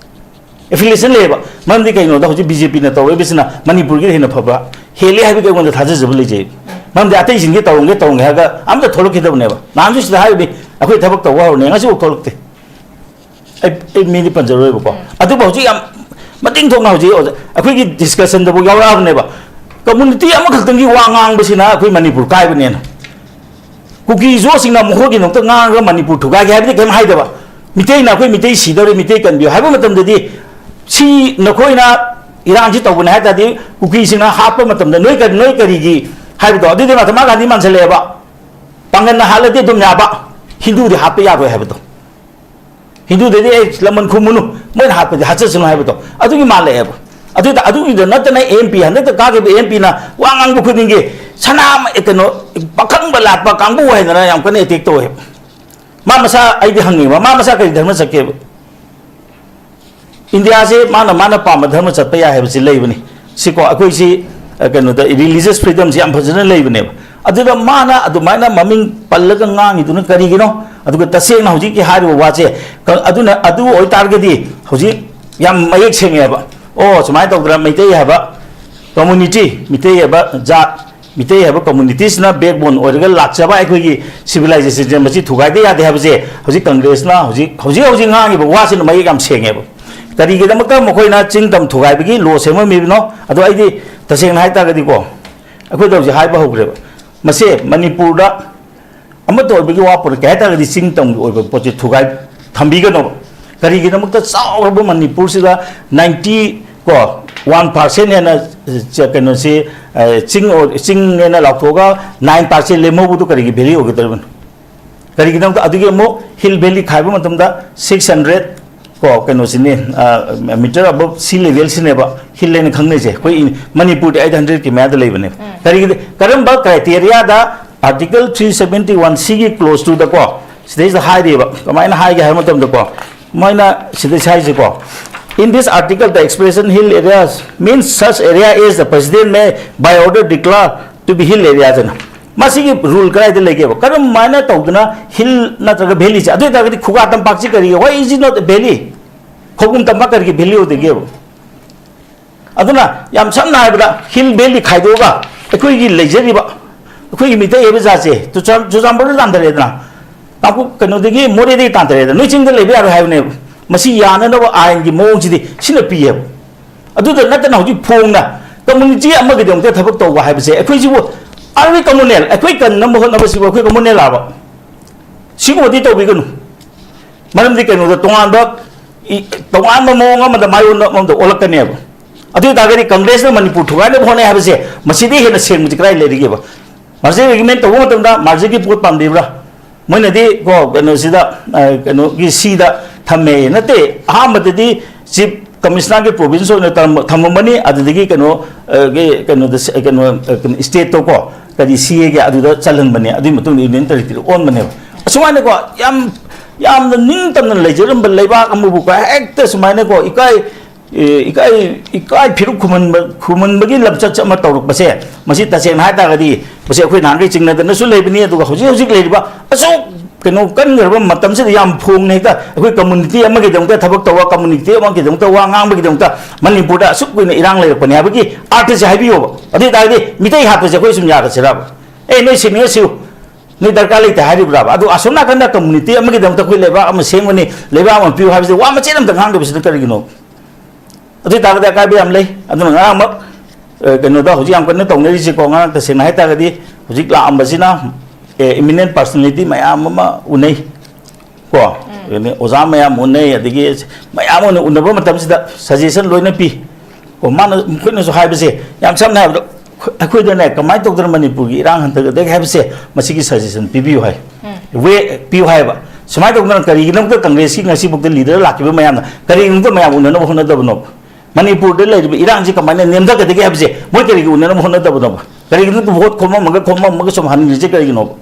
ꯑꯦꯐꯤꯂꯦꯁꯟ ꯂꯩꯌꯦꯕ꯫ ꯃꯔꯝꯗꯤ ꯀꯩꯅꯣꯗ, ꯍꯧꯖꯤꯛ ꯕꯤ ꯖꯦ ꯄꯤꯅ ꯇꯧꯔꯛꯏꯕꯁꯤꯅ ꯃꯅꯤꯄꯨꯔꯒꯤꯗ ꯍꯦꯟꯅ ꯐꯕ ꯍꯦꯜꯂꯤ ꯍꯥꯏꯕꯒꯤ ꯑꯩꯉꯣꯟꯗ ꯊꯥꯖꯖꯕ ꯂꯩꯖꯩ꯫ ꯃꯔꯝꯗꯤ ꯑꯇꯩꯁꯤꯡꯁꯦ ꯇꯧꯔꯝꯒꯦ ꯇꯧꯔꯝꯒꯦ ꯍꯥꯏꯔꯒ ꯑꯝꯇ ꯊꯣꯛꯂꯛꯈꯤꯗꯕꯅꯦꯕ꯫ ꯅꯍꯥꯟꯁꯨ ꯁꯤꯗ ꯍꯥꯏꯕꯅꯤ, "ꯑꯩꯈꯣꯏ ꯊꯕꯛ ꯇꯧꯕ ꯍꯧꯔꯅꯤ", ꯉꯁꯤꯐꯥꯎ ꯊꯣꯛꯂꯛꯇꯦ꯫ ꯑꯩ, ꯑꯩ ꯃꯤꯗꯤ ꯄꯟꯖꯔꯣꯏꯕꯀꯣ꯫ ꯎꯝ꯫ ꯑꯗꯨꯕꯨ ꯍꯧꯖꯤꯛ ꯌꯥꯝ ꯃꯇꯤꯛ ꯊꯣꯛꯅ ꯍꯧꯖꯤꯛ ꯑꯩꯈꯣꯏꯒꯤ ꯗꯤꯁꯀꯁꯟꯗꯕꯨ ꯌꯥꯎꯔꯛꯑꯕꯅꯦꯕ꯫ ꯀꯝꯃꯨꯅꯤꯇꯤ ꯑꯃꯈꯛꯇꯪꯒꯤ ꯋꯥ ꯉꯥꯡꯕꯁꯤꯅ ꯑꯩꯈꯣꯏ ꯃꯅꯤꯄꯨꯔ ꯀꯥꯏꯕꯅꯦꯅ꯫ ꯀꯨꯀꯤ ꯖꯣꯁꯤꯡꯅ ꯃꯈꯣꯏꯒꯤꯗꯃꯛꯇ ꯉꯥꯡꯉꯒ ꯃꯅꯤꯄꯨꯔ ꯊꯨꯒꯥꯏꯒꯦ ꯍꯥꯏꯕꯗꯤ ꯀꯔꯤꯝ ꯍꯥꯏꯗꯕ꯫ ꯃꯤꯇꯩꯅ ꯑꯩꯈꯣꯏ ꯃꯤꯇꯩ ꯁꯤꯗꯧꯔꯦ, ꯃꯤꯇꯩ ꯀꯟꯕꯤꯌꯨ ꯍꯥꯏꯕ ꯃꯇꯝꯗꯗꯤ, ꯁꯤ ꯅꯈꯣꯏꯅ ꯏꯔꯥꯡꯁꯤ ꯇꯧꯕꯅꯦ ꯍꯥꯏ ꯇꯥꯔꯗꯤ, ꯀꯨꯀꯤꯁꯤꯡꯅ ꯍꯥꯠꯄ ꯃꯇꯝꯗ ꯅꯣꯏ ꯀꯔꯤ, ꯅꯣꯏ ꯀꯔꯤꯒꯤ ꯍꯥꯏꯕꯗꯣ, ꯑꯗꯨꯗꯤ ꯃꯍꯥꯇꯃꯥ ꯒꯥꯟꯙꯤ ꯃꯥꯟꯁꯜꯂꯛꯑꯦꯕ꯫ ꯄꯥꯡꯒꯜꯅ ꯍꯥꯠꯂꯗꯤ ꯑꯗꯨꯝ ꯌꯥꯕ, ꯍꯤꯟꯗꯨꯗꯤ ꯍꯥꯠꯄ ꯌꯥꯔꯣꯏ ꯍꯥꯏꯕꯗꯣ꯫ ꯍꯤꯟꯗꯨꯗꯗꯤ "ꯑꯦ, ꯂꯃꯟ ꯈꯨꯝꯃꯨꯅꯨ, ꯃꯣꯏꯅ ꯍꯥꯠꯄꯗꯤ ꯍꯥꯠꯆꯁꯅꯨ" ꯍꯥꯏꯕꯗꯣ ꯑꯗꯨꯒꯤ ꯃꯥꯜꯂꯛꯑꯦꯕ꯫ ꯑꯗꯨꯗ, ꯑꯗꯨꯒꯤꯗ ꯅꯠꯇꯅ ꯑꯦꯝ ꯄꯤ, ꯍꯟꯗꯛꯇ ꯀꯥꯈꯤꯕ ꯑꯦꯝ ꯄꯤꯅ ꯋꯥ ꯉꯥꯡꯕ ꯈꯨꯗꯤꯡꯒꯤ ꯁꯅꯥ, ꯀꯩꯅꯣ, ꯄꯥꯈꯪꯕ ꯂꯥꯠꯄ ꯀꯥꯡꯕꯨ ꯍꯥꯏꯗꯅ ꯌꯥꯝ ꯀꯟꯅ ꯑꯦꯇꯦꯛ ꯇꯧꯋꯦꯕ꯫ ꯃꯥ ꯃꯁꯥ, ꯑꯩꯗꯤ ꯍꯪꯉꯦꯕ, ꯃꯥ ꯃꯁꯥ ꯀꯔꯤ ꯙꯔꯃ ꯆꯠꯀꯦꯕ? ꯏꯟꯗꯤꯌꯥꯁꯦ ꯃꯥꯅ, ꯃꯥꯅ ꯄꯥꯝꯕ ꯙꯔꯃ ꯆꯠꯄ ꯌꯥꯏ ꯍꯥꯏꯕꯁꯤ ꯂꯩꯕꯅꯤ꯫ ꯁꯤꯀꯣ, ꯑꯩꯈꯣꯏꯁꯤ, ꯑ, ꯀꯩꯅꯣꯗ, ꯔꯤꯂꯤꯖꯤꯌꯁ ꯐ꯭ꯔꯤꯗꯝꯁꯤ ꯌꯥꯝ ꯐꯖꯅ ꯂꯩꯕꯅꯦꯕ꯫ ꯑꯗꯨꯗ ꯃꯥꯅ ꯑꯗꯨꯃꯥꯏꯅ ꯃꯃꯤꯡ ꯄꯜꯂꯒ ꯉꯥꯡꯉꯤꯗꯨꯅ ꯀꯔꯤꯒꯤꯅꯣ? ꯑꯗꯨꯒ ꯇꯁꯦꯡꯅ ꯍꯧꯖꯤꯛꯀꯤ ꯍꯥꯏꯔꯤꯕ ꯋꯥꯁꯦ, ꯀ-, ꯑꯗꯨꯅ, ꯑꯗꯨ ꯑꯣꯏꯇꯥꯔꯒꯗꯤ ꯍꯧꯖꯤꯛ ꯌꯥꯝ ꯃꯌꯦꯛ ꯁꯦꯡꯉꯦꯕ꯫ ꯑꯣ, ꯁꯨꯃꯥꯏꯅ ꯇꯧꯗꯅ ꯃꯩꯇꯩ ꯍꯥꯏꯕ community, ꯃꯤꯇꯩ ꯍꯥꯏꯕ ꯖꯥꯠ, ꯃꯤꯇꯩ ꯍꯥꯏꯕ communityꯁꯤꯅ backbone ꯑꯣꯏꯔꯒ ꯂꯥꯛꯆꯕ ꯑꯩꯈꯣꯏꯒꯤ civilizationꯁꯦ, ꯃꯁꯤ ꯊꯨꯒꯥꯏꯗ ꯌꯥꯗꯦ ꯍꯥꯏꯕꯁꯦ ꯍꯧꯖꯤꯛ ꯀꯪꯒ꯭ꯔꯦꯁꯅ ꯍꯧꯖꯤꯛ, ꯍꯧꯖꯤꯛ ꯍꯧꯖꯤꯛ ꯉꯥꯡꯉꯤꯕ ꯋꯥꯁꯤꯅ ꯃꯌꯦꯛ ꯌꯥꯝ ꯁꯦꯡꯉꯦꯕ꯫ ꯀꯔꯤꯒꯤꯗꯃꯛꯇ ꯃꯈꯣꯏꯅ ꯆꯤꯡ ꯇꯝ ꯊꯨꯒꯥꯏꯕꯒꯤ law ꯁꯦꯝꯃꯝꯃꯤꯕꯅꯣ? ꯑꯗꯣ ꯑꯩꯗꯤ ꯇꯁꯦꯡꯅ ꯍꯥꯏ ꯇꯥꯔꯒꯗꯤꯀꯣ, ꯑꯩꯈꯣꯏꯗ ꯍꯧꯖꯤꯛ ꯍꯥꯏꯕ ꯍꯧꯈ꯭ꯔꯦꯕ꯫ ꯃꯁꯦ ꯃꯅꯤꯄꯨꯔꯗ ꯑꯃꯠꯇ ꯑꯣꯏꯕꯒꯤ ꯋꯥ ꯄꯨꯔꯛꯀꯦ ꯍꯥꯏ ꯇꯥꯔꯒꯗꯤ ꯆꯤꯡ ꯇꯝꯒꯤ ꯑꯣꯏꯕ ꯄꯣꯠꯁꯦ ꯊꯨꯒꯥꯏ ꯊꯝꯕꯤꯒꯅꯣꯕ꯫ ꯀꯔꯤꯒꯤꯗꯃꯛꯇ ꯆꯥꯎꯔꯕ ꯃꯅꯤꯄꯨꯔꯁꯤꯗ ninety ꯀꯣ, one percent ꯍꯦꯟꯅ, ꯑ, ꯀꯩꯅꯣꯁꯤ, ꯑ, ꯆꯤꯡ ꯑꯣꯏ-, ꯆꯤꯡꯅꯦꯅ ꯂꯥꯎꯊꯣꯛꯑꯒ nine percent ꯂꯦꯝꯍꯧꯕꯗꯨ ꯀꯔꯤꯒꯤ value ꯑꯣꯏꯒꯗꯧꯔꯤꯕꯅꯣ? ꯀꯔꯤꯒꯤꯗꯃꯛꯇ ꯑꯗꯨꯒꯤ ꯑꯃꯨꯛ hill valley ꯈꯥꯏꯕ ꯃꯇꯝꯗ six hundred ꯀꯣ, ꯀꯩꯅꯣꯁꯤꯅꯦ, ꯑ, meter above sea levelꯁꯤꯅꯦꯕ hill ꯍꯥꯏꯅ ꯈꯪꯅꯩꯁꯦ꯫ ꯑꯩꯈꯣꯏ ꯏ-, ꯃꯅꯤꯄꯨꯔꯗꯤ eight hundredꯀꯤ ꯃꯌꯥꯗ ꯂꯩꯕꯅꯦ꯫ ꯎꯝ꯫ ꯀꯔꯤꯒꯤꯗ-, ꯀꯔꯝꯕ criteriaꯗ Article three seventy one Cꯒꯤ clause twoꯗꯀꯣ, ꯁꯤꯗꯩꯁꯤꯗ ꯍꯥꯏꯔꯤꯕ, ꯀꯃꯥꯏꯅ ꯍꯥꯏꯒꯦ ꯍꯥꯏꯕ ꯃꯇꯝꯗꯀꯣ, ꯃꯣꯏꯅ ꯁꯤꯗꯩꯁꯤꯗ ꯍꯥꯏꯁꯦꯀꯣ, "In this article, the expression hill areas means such area as the president may by order declare to be hill areas" ꯍꯥꯏꯅ꯫ ꯃꯁꯤꯒꯤ rule ꯀꯗꯥꯏꯗ ꯂꯩꯒꯦꯕ? ꯀꯔꯝꯍꯥꯏꯅ ꯇꯧꯗꯅ hill ꯅꯠꯇ꯭ꯔꯒ valleyꯁꯦ? ꯑꯗꯨ ꯑꯣꯏꯇꯥꯔꯒꯗꯤ ꯈꯨꯒꯥ ꯇꯝꯄꯥꯛꯁꯤ ꯀꯔꯤꯒꯤ, why is it not a valley? ꯈꯧꯄꯨꯝ ꯇꯝꯄꯥꯛ ꯀꯔꯤꯒꯤ valley ꯑꯣꯏꯗꯒꯦꯕ? ꯑꯗꯨꯅ ꯌꯥꯝ ꯁꯝꯅ ꯍꯥꯏꯔꯕꯗ hill valley ꯈꯥꯏꯗꯣꯛꯑꯒ ꯑꯩꯈꯣꯏꯒꯤ ꯂꯩꯖꯔꯤꯕ, ꯑꯩꯈꯣꯏꯒꯤ ꯃꯤꯇꯩ ꯍꯥꯏꯕ ꯖꯥꯠꯁꯦ ꯆꯨꯔꯆꯥꯟ-, ꯆꯨꯔꯆꯥꯟꯄꯨꯔꯗ ꯇꯥꯟꯊꯔꯛꯑꯦꯗꯅ, ꯇꯥꯡꯈꯨꯜ ꯀꯩꯅꯣꯗꯒꯤ ꯃꯣꯔꯦꯗꯒꯤ ꯇꯥꯟꯊꯔꯛꯑꯦꯗꯅ, ꯅꯣꯏ ꯆꯤꯡꯗ ꯂꯩꯕ ꯌꯥꯔꯣꯏ ꯍꯥꯏꯕꯅꯦꯕ꯫ ꯃꯁꯤ ꯌꯥꯅꯅꯕ ꯑꯥꯏꯟꯒꯤ ꯃꯑꯣꯡꯁꯤꯗꯤ ꯁꯤꯅ ꯄꯤꯌꯦꯕ꯫ ꯑꯗꯨꯗ ꯅꯠꯇꯅ ꯍꯧꯖꯤꯛ ꯐꯣꯡꯅ community ꯑꯃꯒꯤꯗꯃꯛꯇ ꯊꯕꯛ ꯇꯧꯕ ꯍꯥꯏꯕꯁꯦ, ꯑꯩꯈꯣꯏꯁꯤꯕꯨ, are we communal? ꯑꯩꯈꯣꯏ ꯀꯟꯅꯕ ꯍꯣꯠꯅꯕꯁꯤꯕꯨ ꯑꯩꯈꯣꯏ communal ꯂꯥꯕ? ꯁꯤꯒꯨꯝꯕꯗꯤ ꯇꯧꯕꯤꯒꯅꯨ꯫ ꯃꯔꯝꯗꯤ ꯀꯩꯅꯣꯗ ꯇꯣꯉꯥꯟꯕ ꯏ-, ꯇꯣꯉꯥꯟꯕ ꯃꯑꯣꯡ ꯑꯃꯗ ꯃꯥꯏꯑꯣꯟꯕ ꯑꯃꯗ ꯑꯣꯜꯂꯛꯀꯅꯦꯕ꯫ ꯑꯗꯨ ꯑꯣꯏꯇꯥꯔꯒꯗꯤ ꯀꯪꯒ꯭ꯔꯦꯁꯅ ꯃꯅꯤꯄꯨꯔ ꯊꯨꯒꯥꯏꯅꯕ ꯍꯣꯠꯅꯩ ꯍꯥꯏꯕꯁꯦ, ꯃꯁꯤꯗꯤ ꯍꯦꯟꯅ ꯁꯦꯡꯕꯁꯤ ꯀꯗꯥꯏ ꯂꯩꯔꯤꯒꯦꯕ? Merger agreement ꯇꯧꯕ ꯃꯇꯝꯗ mergerꯒꯤ ꯄꯣꯠ ꯄꯥꯝꯕꯤꯕ꯭ꯔꯥ? ꯃꯣꯏꯅꯗꯤ ꯀꯣ, ꯀꯩꯅꯣꯁꯤꯗ, ꯑ, ꯀꯩꯅꯣꯒꯤ Cꯗ ꯊꯝꯃꯦ꯫ ꯅꯠꯇꯦ, ꯑꯍꯥꯟꯕꯗꯗꯤ chief commissionerꯒꯤ province ꯑꯣꯏꯅ ꯇꯝ-, ꯊꯝꯃꯝꯕꯅꯤ, ꯑꯗꯨꯗꯒꯤ ꯀꯩꯅꯣ, ꯑ, ꯒꯤ, ꯀꯩꯅꯣꯗ ꯁ-, ꯀꯩꯅꯣ, ꯑ, ꯀꯩꯅꯣ, stateꯇꯀꯣ, ꯀꯔꯤ Caꯒꯤ ꯑꯗꯨꯗ ꯆꯜꯍꯟꯕꯅꯦ, ꯑꯗꯨꯒꯤ ꯃꯇꯨꯡꯗ union territory ꯑꯣꯟꯕꯅꯦꯕ꯫ ꯑꯁꯨꯃꯥꯏꯅꯀꯣ, ꯌꯥꯝ, ꯌꯥꯝꯅ ꯅꯤꯡꯇꯝꯅ ꯂꯩꯖꯔꯝꯕ ꯂꯩꯕꯥꯛ ꯑꯃꯕꯨ ꯀꯣ, ꯍꯦꯛꯇ ꯁꯨꯃꯥꯏꯅꯀꯣ, ꯏꯀꯥꯏ ꯑꯦ, ꯏꯀꯥꯏ ꯏꯀꯥꯏ ꯐꯤꯔꯨꯛ ꯈꯨꯝꯍꯟꯕ ꯈꯨꯝꯍꯟꯕꯒꯤ ꯂꯝꯆꯠ ꯑꯃ ꯇꯧꯔꯛꯄꯁꯦ, ꯃꯁꯤ ꯇꯁꯦꯡꯅ ꯍꯥꯏꯇꯥꯔꯒꯗꯤ, ꯃꯁꯤ ꯑꯩꯈꯣꯏ ꯅꯍꯥꯟꯈꯩ ꯆꯤꯡꯅꯗꯅꯁꯨ ꯂꯩꯕꯅꯤ꯫ ꯑꯗꯨꯒ ꯍꯧꯖꯤꯛ ꯍꯧꯖꯤꯛ ꯂꯩꯔꯤꯕ ꯑꯁꯨꯛ ꯀꯩꯅꯣ ꯀꯟꯈ꯭ꯔꯕ ꯃꯇꯝꯁꯤꯗ ꯌꯥꯝ ꯐꯣꯡꯅ ꯍꯦꯛꯇ ꯑꯩꯈꯣꯏ ꯀꯝꯃꯨꯅꯤꯇꯤ ꯑꯃꯒꯤꯗꯃꯛꯇ ꯊꯕꯛ ꯇꯧꯕ, ꯀꯝꯃꯨꯅꯤꯇꯤ ꯑꯃꯒꯤꯗꯃꯛꯇ ꯋꯥ ꯉꯥꯡꯕꯒꯤꯗꯃꯛꯇ ꯃꯅꯤꯄꯨꯔꯗ ꯑꯁꯨꯛ ꯀꯨꯏꯅ ꯏꯔꯥꯡ ꯂꯩꯔꯛꯄꯅꯤ ꯍꯥꯏꯕꯒꯤ ꯑꯥꯔꯊꯁꯦ ꯍꯥꯏꯕꯤꯌꯣꯕ꯫ ꯑꯗꯨ ꯑꯣꯏ ꯇꯥꯔꯒꯗꯤ ꯃꯤꯇꯩ ꯍꯥꯠꯄꯁꯦ ꯑꯩꯈꯣꯏ ꯁꯨꯝ ꯌꯥꯒꯗ꯭ꯔꯕ? ꯑꯦ, ꯅꯣꯏ ꯁꯤꯅꯤꯡꯉ ꯁꯤꯌꯨ, ꯅꯣꯏ ꯗꯔꯀꯥꯔ ꯂꯩꯇꯦ ꯍꯥꯏꯔꯤꯕ꯭ꯔꯥꯕ? ꯑꯗꯣ ꯑꯁꯣꯝ ꯅꯥꯀꯟꯗ ꯀꯝꯃꯨꯅꯤꯇꯤ ꯑꯃꯒꯤꯗꯃꯛꯇ ꯑꯩꯈꯣꯏ ꯂꯩꯕꯥꯛ ꯑꯃ ꯁꯦꯝꯒꯅꯤ, ꯂꯩꯕꯥꯛ ꯑꯃ ꯄꯤꯌꯨ ꯍꯥꯏꯕꯁꯦ ꯋꯥ ꯃꯆꯦꯠ ꯑꯃꯇ ꯉꯥꯡꯗꯕꯁꯤꯅ ꯀꯔꯤꯒꯤꯅꯣ? ꯑꯗꯨ ꯑꯣꯏ ꯇꯥꯔꯒꯗꯤ ꯑꯀꯥꯏꯕ ꯌꯥꯝ ꯂꯩ꯫ ꯑꯗꯨꯅ ꯉꯔꯥꯡꯃꯛ, ꯑ, ꯀꯩꯅꯣꯗ ꯍꯧꯖꯤꯛ ꯌꯥꯝ ꯀꯟꯅ ꯇꯧꯅꯔꯤꯁꯤꯀꯣ, ꯉꯔꯥꯡ ꯇꯁꯦꯡꯅ ꯍꯥꯏ ꯇꯥꯔꯒꯗꯤ ꯍꯧꯖꯤꯛ ꯂꯥꯛꯑꯝꯕꯁꯤꯅ, ꯑꯦ, ꯏꯃꯤꯅꯦꯟ ꯄꯥꯔꯁꯣꯅꯦꯂꯤꯇꯤ ꯃꯌꯥꯝ ꯑꯃ ꯎꯅꯩ ꯀꯣ, ꯑꯗꯒꯤ ꯑꯣꯖꯥ ꯃꯌꯥꯝ ꯎꯅꯩ, ꯑꯗꯒꯤ ꯃꯌꯥꯝ ꯑꯣꯏꯅ ꯎꯅꯕ ꯃꯇꯝꯁꯤꯗ ꯁꯖꯦꯁꯟ ꯂꯣꯏꯅ ꯄꯤ꯫ ꯀꯣ, ꯃꯥꯅ, ꯃꯈꯣꯏꯅꯁꯨ ꯍꯥꯏꯕꯁꯦ, ꯌꯥꯝ ꯁꯝꯅ ꯍꯥꯏꯔꯕꯗ, ꯑꯩꯈꯣꯏꯗꯅꯦ, ꯀꯃꯥꯏꯅ ꯇꯧꯗꯅ ꯃꯅꯤꯄꯨꯔꯒꯤ ꯏꯔꯥꯡ ꯍꯟꯊꯒꯗꯒꯦ ꯍꯥꯏꯕꯁꯦ, ꯃꯁꯤꯒꯤ ꯁꯖꯦꯁꯟ ꯄꯤꯕꯤꯌꯨ ꯍꯥꯏ, ꯋꯦ ꯄꯤꯌꯨ ꯍꯥꯏꯕ꯫ ꯁꯨꯃꯥꯏꯅ ꯇꯧꯗꯅ ꯀꯔꯤꯒꯤꯗꯃꯛꯇ ꯀꯪꯒ꯭ꯔꯦꯁꯀꯤ ꯉꯁꯤꯐꯥꯎꯗ ꯂꯤꯗꯔ ꯂꯥꯛꯈꯤꯕ ꯃꯌꯥꯝꯅ ꯀꯔꯤꯒꯤꯗꯃꯛꯇ ꯃꯌꯥꯝ ꯎꯅꯅꯕ ꯍꯣꯠꯅꯗꯕꯅꯣ? ꯃꯅꯤꯄꯨꯔꯗ ꯂꯩꯔꯤꯕ ꯏꯔꯥꯡꯁꯤ ꯀꯃꯥꯏꯅ ꯅꯦꯝꯊꯒꯗꯒꯦ ꯍꯥꯏꯕꯁꯦ ꯃꯣꯏ ꯀꯔꯤꯒꯤ ꯎꯅꯅꯕ ꯍꯣꯠꯅꯗꯕꯅꯣꯕ? ꯀꯔꯤꯒꯤꯗꯃꯛꯇ ꯚꯣꯠ ꯈꯣꯝꯃꯝꯃꯒ, ꯈꯣꯝꯃꯝꯃꯒ ꯁꯨꯝ ꯍꯟꯈ꯭ꯔꯤꯁꯦ ꯀꯔꯤꯒꯤꯅꯣꯕ?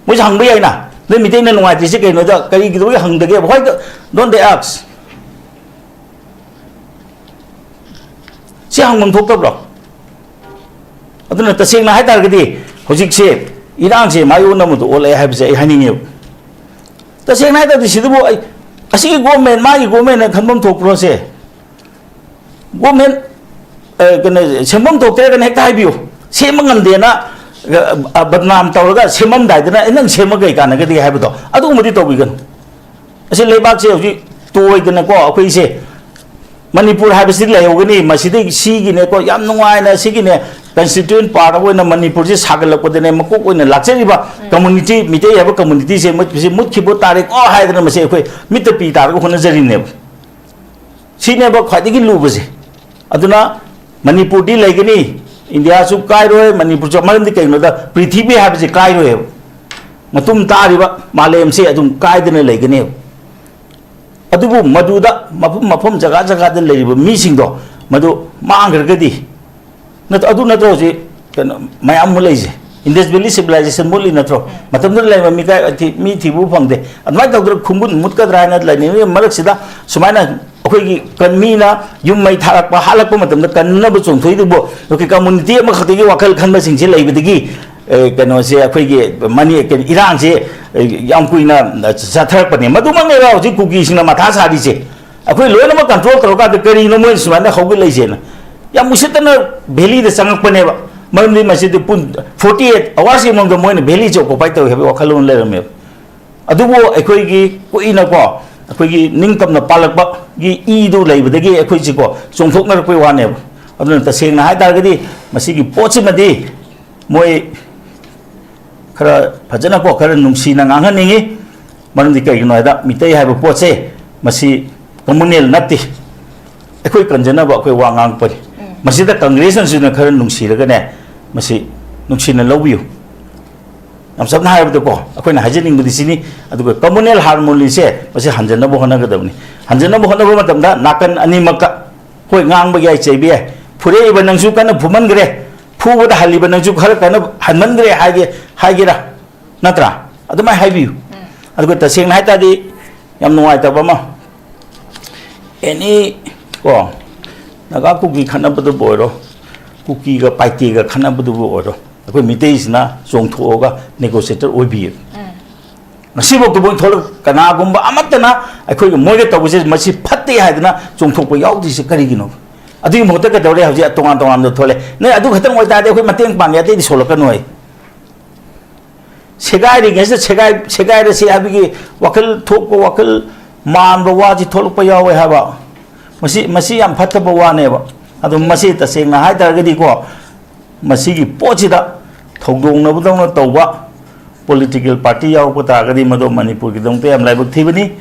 ꯃꯣꯏꯁꯨ ꯍꯪꯕ ꯌꯥꯏꯅ, "ꯅꯣꯏ ꯃꯤꯇꯩꯅ ꯅꯨꯡꯉꯥꯏꯇ꯭ꯔꯤꯁꯦ ꯀꯩꯅꯣꯗ ꯀꯔꯤꯒꯤꯗꯃꯛ ꯍꯪꯗꯒꯦꯕ? Why the, don't they ask?" ꯁꯤ ꯍꯪꯐꯝ ꯊꯣꯛꯇꯕ꯭ꯔꯣ? ꯑꯗꯨꯅ ꯇꯁꯦꯡꯅ ꯍꯥꯏ ꯇꯥꯔꯒꯗꯤ ꯍꯧꯖꯤꯛꯁꯦ ꯏꯔꯥꯡꯁꯦ ꯃꯥꯏ ꯑꯣꯟꯅꯕꯗ ꯑꯣꯜꯂꯛꯑꯦ ꯍꯥꯏꯕꯁꯦ ꯑꯩ ꯍꯥꯏꯅꯤꯡꯉꯦꯕ꯫ ꯇꯁꯦꯡꯅ ꯍꯥꯏ ꯇꯥꯔꯗꯤ ꯁꯤꯗꯕꯨ ꯑꯩ, ꯑꯁꯤꯒꯤ ꯒꯣꯔꯃꯦꯟ, ꯃꯥꯒꯤ ꯒꯣꯔꯃꯦꯟꯅ ꯈꯟꯐꯝ ꯊꯣꯛꯄ꯭ꯔꯣ ꯁꯦ? ꯒꯣꯔꯃꯦꯟ, ꯑ, ꯀꯩꯅꯣ, ꯁꯦꯝꯐꯝ ꯊꯣꯛꯇ꯭ꯔꯒꯅ ꯍꯦꯛꯇ ꯍꯥꯏꯕꯤꯌꯨ꯫ ꯁꯦꯝꯕ ꯉꯝꯗꯦꯅ, ꯑ, ꯕꯗꯅꯥꯝ ꯇꯧꯔꯒ ꯁꯦꯝꯃꯝꯗꯥꯏꯗꯅ, "ꯑꯦ, ꯅꯪ ꯁꯦꯝꯃ ꯀꯩ ꯀꯥꯟꯅꯒꯗꯒꯦ?" ꯍꯥꯏꯕꯗꯣ, ꯑꯗꯨꯒꯨꯝꯕꯗꯤ ꯇꯧꯕꯤꯒꯅꯨ꯫ ꯑꯁꯤ ꯂꯩꯕꯥꯛꯁꯦ ꯍꯧꯖꯤꯛ ꯇꯣꯏꯗꯅꯀꯣ, ꯑꯩꯈꯣꯏꯁꯦ ꯃꯅꯤꯄꯨꯔ ꯍꯥꯏꯕꯁꯤ ꯂꯩꯍꯧꯒꯅꯤ, ꯃꯁꯤꯗꯒꯤ ꯁꯤꯒꯤꯅꯦꯀꯣ, ꯌꯥꯝ ꯅꯨꯡꯉꯥꯏꯅ ꯁꯤꯒꯤꯅꯦ, constituent part ꯑꯃ ꯑꯣꯏꯅ ꯃꯅꯤꯄꯨꯔꯁꯦ ꯁꯥꯒꯠꯂꯛꯄꯗꯅꯦ, ꯃꯀꯣꯛ ꯑꯣꯏꯅ ꯂꯥꯛꯆꯔꯤꯕ community, ꯃꯤꯇꯩ ꯍꯥꯏꯕ communityꯁꯦ ꯃꯨꯠ-, ꯁꯤ ꯃꯨꯠꯈꯤꯕ ꯇꯥꯔꯦꯀꯣ ꯍꯥꯏꯗꯅ ꯃꯁꯤ ꯑꯩꯈꯣꯏ ꯃꯤꯠꯇ ꯄꯤ ꯇꯥꯔꯒ ꯍꯣꯠꯅꯖꯔꯤꯅꯦꯕ꯫ ꯁꯤꯅꯦꯕ ꯈ꯭ꯋꯥꯏꯗꯒꯤ ꯂꯨꯕꯁꯦ꯫ ꯑꯗꯨꯅ ꯃꯅꯤꯄꯨꯔꯗꯤ ꯂꯩꯒꯅꯤ, ꯏꯟꯗꯤꯌꯥꯁꯨ ꯀꯥꯏꯔꯣꯏ, ꯃꯅꯤꯄꯨꯔꯁꯨ, ꯃꯔꯝꯗꯤ ꯀꯩꯒꯤꯅꯣꯗ ꯄ꯭ꯔꯤꯊꯤꯕꯤ ꯍꯥꯏꯕꯁꯤ ꯀꯥꯏꯔꯣꯏꯕ꯫ ꯃꯇꯨꯡ ꯇꯥꯔꯤꯕ ꯃꯥꯂꯦꯝꯁꯦ ꯑꯗꯨꯝ ꯀꯥꯏꯗꯅ ꯂꯩꯒꯅꯦꯕ꯫ ꯑꯗꯨꯕꯨ ꯃꯗꯨꯗ ꯃꯐꯝ ꯃꯐꯝ, ꯖꯒꯥ ꯖꯒꯥꯗ ꯂꯩꯔꯤꯕ ꯃꯤꯁꯤꯡꯗꯣ ꯃꯗꯨ ꯃꯥꯡꯈ꯭ꯔꯒꯗꯤ, ꯅꯠ-, ꯑꯗꯨ ꯅꯠꯇ꯭ꯔꯣ ꯍꯧꯖꯤꯛ ꯀꯩꯅꯣ ꯃꯌꯥꯝ ꯑꯃ ꯂꯩꯁꯦ? Indus Valley Civilization ꯃꯨꯠꯂꯤ ꯅꯠꯇ꯭ꯔꯣ? ꯃꯇꯝꯗꯨꯗ ꯂꯩꯕ ꯃꯤꯀꯥꯏ ꯊꯤ-, ꯃꯤ ꯊꯤꯕ ꯐꯪꯗꯦ꯫ ꯑꯗꯨꯃꯥꯏꯅ ꯇꯧꯗꯅ ꯈꯨꯡꯒꯨꯟ ꯃꯨꯠꯀꯗ꯭ꯔꯥ ꯍꯥꯏꯅ ꯂꯩꯅꯤꯡꯉꯤ ꯃꯔꯛꯁꯤꯗ ꯁꯨꯃꯥꯏꯅ ꯑꯩꯈꯣꯏꯒꯤ ꯀꯟ-, ꯃꯤꯅ ꯌꯨꯝ ꯃꯩ ꯊꯥꯔꯛꯄ, ꯍꯥꯠꯂꯛꯄ ꯃꯇꯝꯗ ꯀꯟꯅꯕ ꯆꯣꯡꯊꯣꯛꯏꯗꯨꯕꯨ, ꯑꯩꯈꯣꯏ ꯀꯝꯃꯨꯅꯤꯇꯤ ꯑꯃꯈꯛꯇꯒꯤ ꯋꯥꯈꯜ ꯈꯟꯕꯁꯤꯡꯁꯦ ꯂꯩꯕꯗꯒꯤ, ꯑꯦ, ꯀꯩꯅꯣꯁꯦ, ꯑꯩꯈꯣꯏꯒꯤ ꯃꯅꯤ-, ꯀꯩꯅꯣ, ꯏꯔꯥꯡꯁꯦ, ꯑꯦ, ꯌꯥꯝ ꯀꯨꯏꯅ ꯆꯠꯊꯔꯛꯄꯅꯦ꯫ ꯃꯗꯨꯃꯛꯅꯦꯕ ꯍꯧꯖꯤꯛ ꯀꯨꯀꯤꯁꯤꯡꯅ ꯃꯊꯥ ꯁꯥꯔꯤꯁꯦ꯫ ꯑꯩꯈꯣꯏ ꯂꯣꯏꯅꯃꯛ ꯀꯟꯇ꯭ꯔꯣꯜ ꯇꯧꯔꯀꯥꯟꯗ ꯀꯔꯤꯅꯣ ꯃꯣꯏꯅ ꯁꯨꯃꯥꯏꯅ ꯍꯧꯒꯠꯂꯛꯏꯁꯦꯅ ꯌꯥꯝ ꯎꯁꯤꯠꯇꯅ ꯚꯦꯂꯤꯗ ꯆꯪꯉꯛꯄꯅꯦꯕ꯫ ꯃꯔꯝꯗꯤ ꯃꯁꯤꯗꯤ ꯄꯨꯡ forty eight hours ꯒꯤ ꯃꯅꯨꯡꯗ ꯃꯣꯏꯅ ꯚꯦꯂꯤꯁꯦ ꯑꯣꯀꯨꯄꯥꯏ ꯇꯧꯏ ꯍꯥꯏꯕꯒꯤ ꯋꯥꯈꯜꯂꯣꯟ ꯂꯩꯔꯝꯃꯦꯕ꯫ ꯑꯗꯨꯕꯨ ꯑꯩꯈꯣꯏꯒꯤ ꯀꯨꯏꯅꯀꯣ, ꯑꯩꯈꯣꯏꯒꯤ ꯅꯤꯡꯇꯝꯅ ꯄꯥꯜꯂꯛꯄꯒꯤ ꯏꯗꯨ ꯂꯩꯕꯗꯒꯤ ꯑꯩꯈꯣꯏꯁꯤꯀꯣ ꯆꯣꯡꯊꯣꯛꯅꯔꯛꯄꯩ ꯋꯥꯅꯦꯕ꯫ ꯑꯗꯨꯅ ꯇꯁꯦꯡꯅ ꯍꯥꯏ ꯇꯥꯔꯒꯗꯤ ꯃꯁꯤꯒꯤ ꯄꯣꯠꯁꯤꯃꯗꯤ ꯃꯣꯏ ꯈꯔ ꯐꯖꯅꯀꯣ, ꯈꯔ ꯅꯨꯡꯁꯤꯅ ꯉꯥꯡꯍꯟꯅꯤꯡꯉꯤ꯫ ꯃꯔꯝꯗꯤ ꯀꯩꯒꯤꯅꯣ ꯍꯥꯏꯗ, ꯃꯤꯇꯩ ꯍꯥꯏꯕ ꯄꯣꯠꯁꯦ ꯃꯁꯤ ꯀꯝꯃꯨꯅꯦꯜ ꯅꯠꯇꯦ꯫ ꯑꯩꯈꯣꯏ ꯀꯟꯖꯅꯕ ꯑꯩꯈꯣꯏ ꯋꯥ ꯉꯥꯡꯉꯛꯄꯅꯤ꯫ ꯎꯝ꯫ ꯃꯁꯤꯗ ꯀꯪꯒ꯭ꯔꯦꯁꯅꯁꯨꯅ ꯈꯔ ꯅꯨꯡꯁꯤꯔꯒꯅꯦ, ꯃꯁꯤ ꯅꯨꯡꯁꯤꯅ ꯂꯧꯕꯤꯌꯨ꯫ ꯌꯥꯝ ꯁꯝꯅ ꯍꯥꯏꯔꯕꯗꯀꯣ, ꯑꯩꯈꯣꯏꯅ ꯍꯥꯏꯖꯅꯤꯡꯕꯗꯤ ꯁꯤꯅꯤ꯫ ꯑꯗꯨꯒ ꯀꯝꯃꯨꯅꯦꯜ ꯍꯥꯔꯃꯣꯅꯤꯁꯦ ꯃꯁꯤ ꯍꯟꯖꯅꯕ ꯍꯣꯠꯅꯒꯗꯕꯅꯤ꯫ ꯍꯟꯖꯅꯕ ꯍꯣꯠꯅꯕ ꯃꯇꯝꯗ ꯅꯥꯀꯟ ꯑꯅꯤꯃꯛꯇ, ꯍꯣꯏ, ꯉꯥꯡꯕ ꯌꯥꯏ, ꯆꯩꯕ ꯌꯥꯏ, ꯐꯨꯔꯛꯏꯕ ꯅꯪꯁꯨ ꯀꯟꯅ ꯐꯨꯃꯟꯈ꯭ꯔꯦ, ꯐꯨꯕꯗ ꯍꯜꯂꯤꯕ ꯅꯪꯁꯨ ꯈꯔ ꯀꯟꯅ ꯍꯟꯃꯟꯈ꯭ꯔꯦ ꯍꯥꯏꯒꯦ, ꯍꯥꯏꯒꯦꯔꯥ? ꯅꯠꯇ꯭ꯔꯥ? ꯑꯗꯨꯃꯥꯏꯅ ꯍꯥꯏꯕꯤꯌꯨ꯫ ꯎꯝ꯫ ꯑꯗꯨꯒ ꯇꯁꯦꯡꯅ ꯍꯥꯏ ꯇꯥꯔꯗꯤ ꯌꯥꯝ ꯅꯨꯡꯉꯥꯏꯇꯕ ꯑꯃ, ꯑꯦꯅꯤ ꯀꯣ, ꯅꯥꯒꯥ ꯀꯨꯀꯤ ꯈꯠꯅꯕꯗꯨꯕꯨ ꯑꯣꯏꯔꯣ, ꯀꯨꯀꯤꯒ ꯄꯥꯏꯇꯦꯒ ꯈꯠꯅꯕꯗꯨꯕꯨ ꯑꯣꯏꯔꯣ, ꯑꯩꯈꯣꯏ ꯃꯤꯇꯩꯁꯤꯅ ꯆꯣꯡꯊꯣꯛꯑꯒ ꯅꯦꯒꯣꯁꯤꯌꯦꯇꯔ ꯑꯣꯏꯕꯤꯌꯦꯕ꯫ ꯎꯝ꯫ ꯉꯁꯤꯐꯥꯎꯗ ꯃꯣꯏ ꯊꯣꯛꯂꯛ-, ꯀꯅꯥꯒꯨꯝꯕ ꯑꯃꯠꯇꯅ ꯑꯩꯈꯣꯏꯒ ꯃꯣꯏꯒ ꯇꯧꯕꯁꯦ ꯃꯁꯤ ꯐꯠꯇꯦ ꯍꯥꯏꯗꯅ ꯆꯣꯡꯊꯣꯛꯄ ꯌꯥꯎꯗ꯭ꯔꯤꯁꯦ ꯀꯔꯤꯒꯤꯅꯣ? ꯑꯗꯨꯒꯤ ꯃꯍꯨꯠꯇ ꯀꯩꯗꯧꯔꯦ? ꯍꯧꯖꯤꯛ ꯇꯣꯉꯥꯟ ꯇꯣꯉꯥꯟꯕꯗ ꯊꯣꯛꯂꯛꯑꯦ꯫ ꯅꯣꯏ ꯑꯗꯨ ꯈꯛꯇꯪ ꯑꯣꯏꯇꯥꯔꯗꯤ ꯑꯩꯈꯣꯏ ꯃꯇꯦꯡ ꯄꯥꯡꯒꯦ, ꯑꯇꯩꯗꯤ ꯁꯣꯜꯂꯛꯀꯅꯨ ꯍꯥꯏ꯫ ꯁꯦꯒꯥꯏꯔꯤꯉꯩꯁꯤꯗ ꯁꯦꯒꯥꯏ-, ꯁꯦꯒꯥꯏꯔꯁꯤ ꯍꯥꯏꯕꯒꯤ ꯋꯥꯈꯜ ꯊꯣꯛꯄ, ꯋꯥꯈꯜ ꯃꯥꯟꯕ ꯋꯥꯁꯤ ꯊꯣꯛꯂꯛꯄ ꯌꯥꯎꯋꯦ ꯍꯥꯏꯕ꯫ ꯃꯁꯤ, ꯃꯁꯤ ꯌꯥꯝ ꯐꯠꯇꯕ ꯋꯥꯅꯦꯕ꯫ ꯑꯗꯣ ꯃꯁꯤ ꯇꯁꯦꯡꯅ ꯍꯥꯏ ꯇꯥꯔꯒꯗꯤꯀꯣ, ꯃꯁꯤꯒꯤ ꯄꯣꯠꯁꯤꯗ ꯊꯧꯗꯣꯛꯅꯕꯗꯧꯅ ꯇꯧꯕ ꯄꯣꯂꯤꯇꯤꯀꯦꯜ ꯄꯥꯔꯇꯤ ꯌꯥꯎꯔꯛꯄ ꯇꯥꯔꯒꯗꯤ ꯃꯗꯨ ꯃꯅꯤꯄꯨꯔꯒꯤꯗꯃꯛꯇ ꯌꯥꯝ ꯂꯥꯏꯕꯛ ꯊꯤꯕꯅꯤ꯫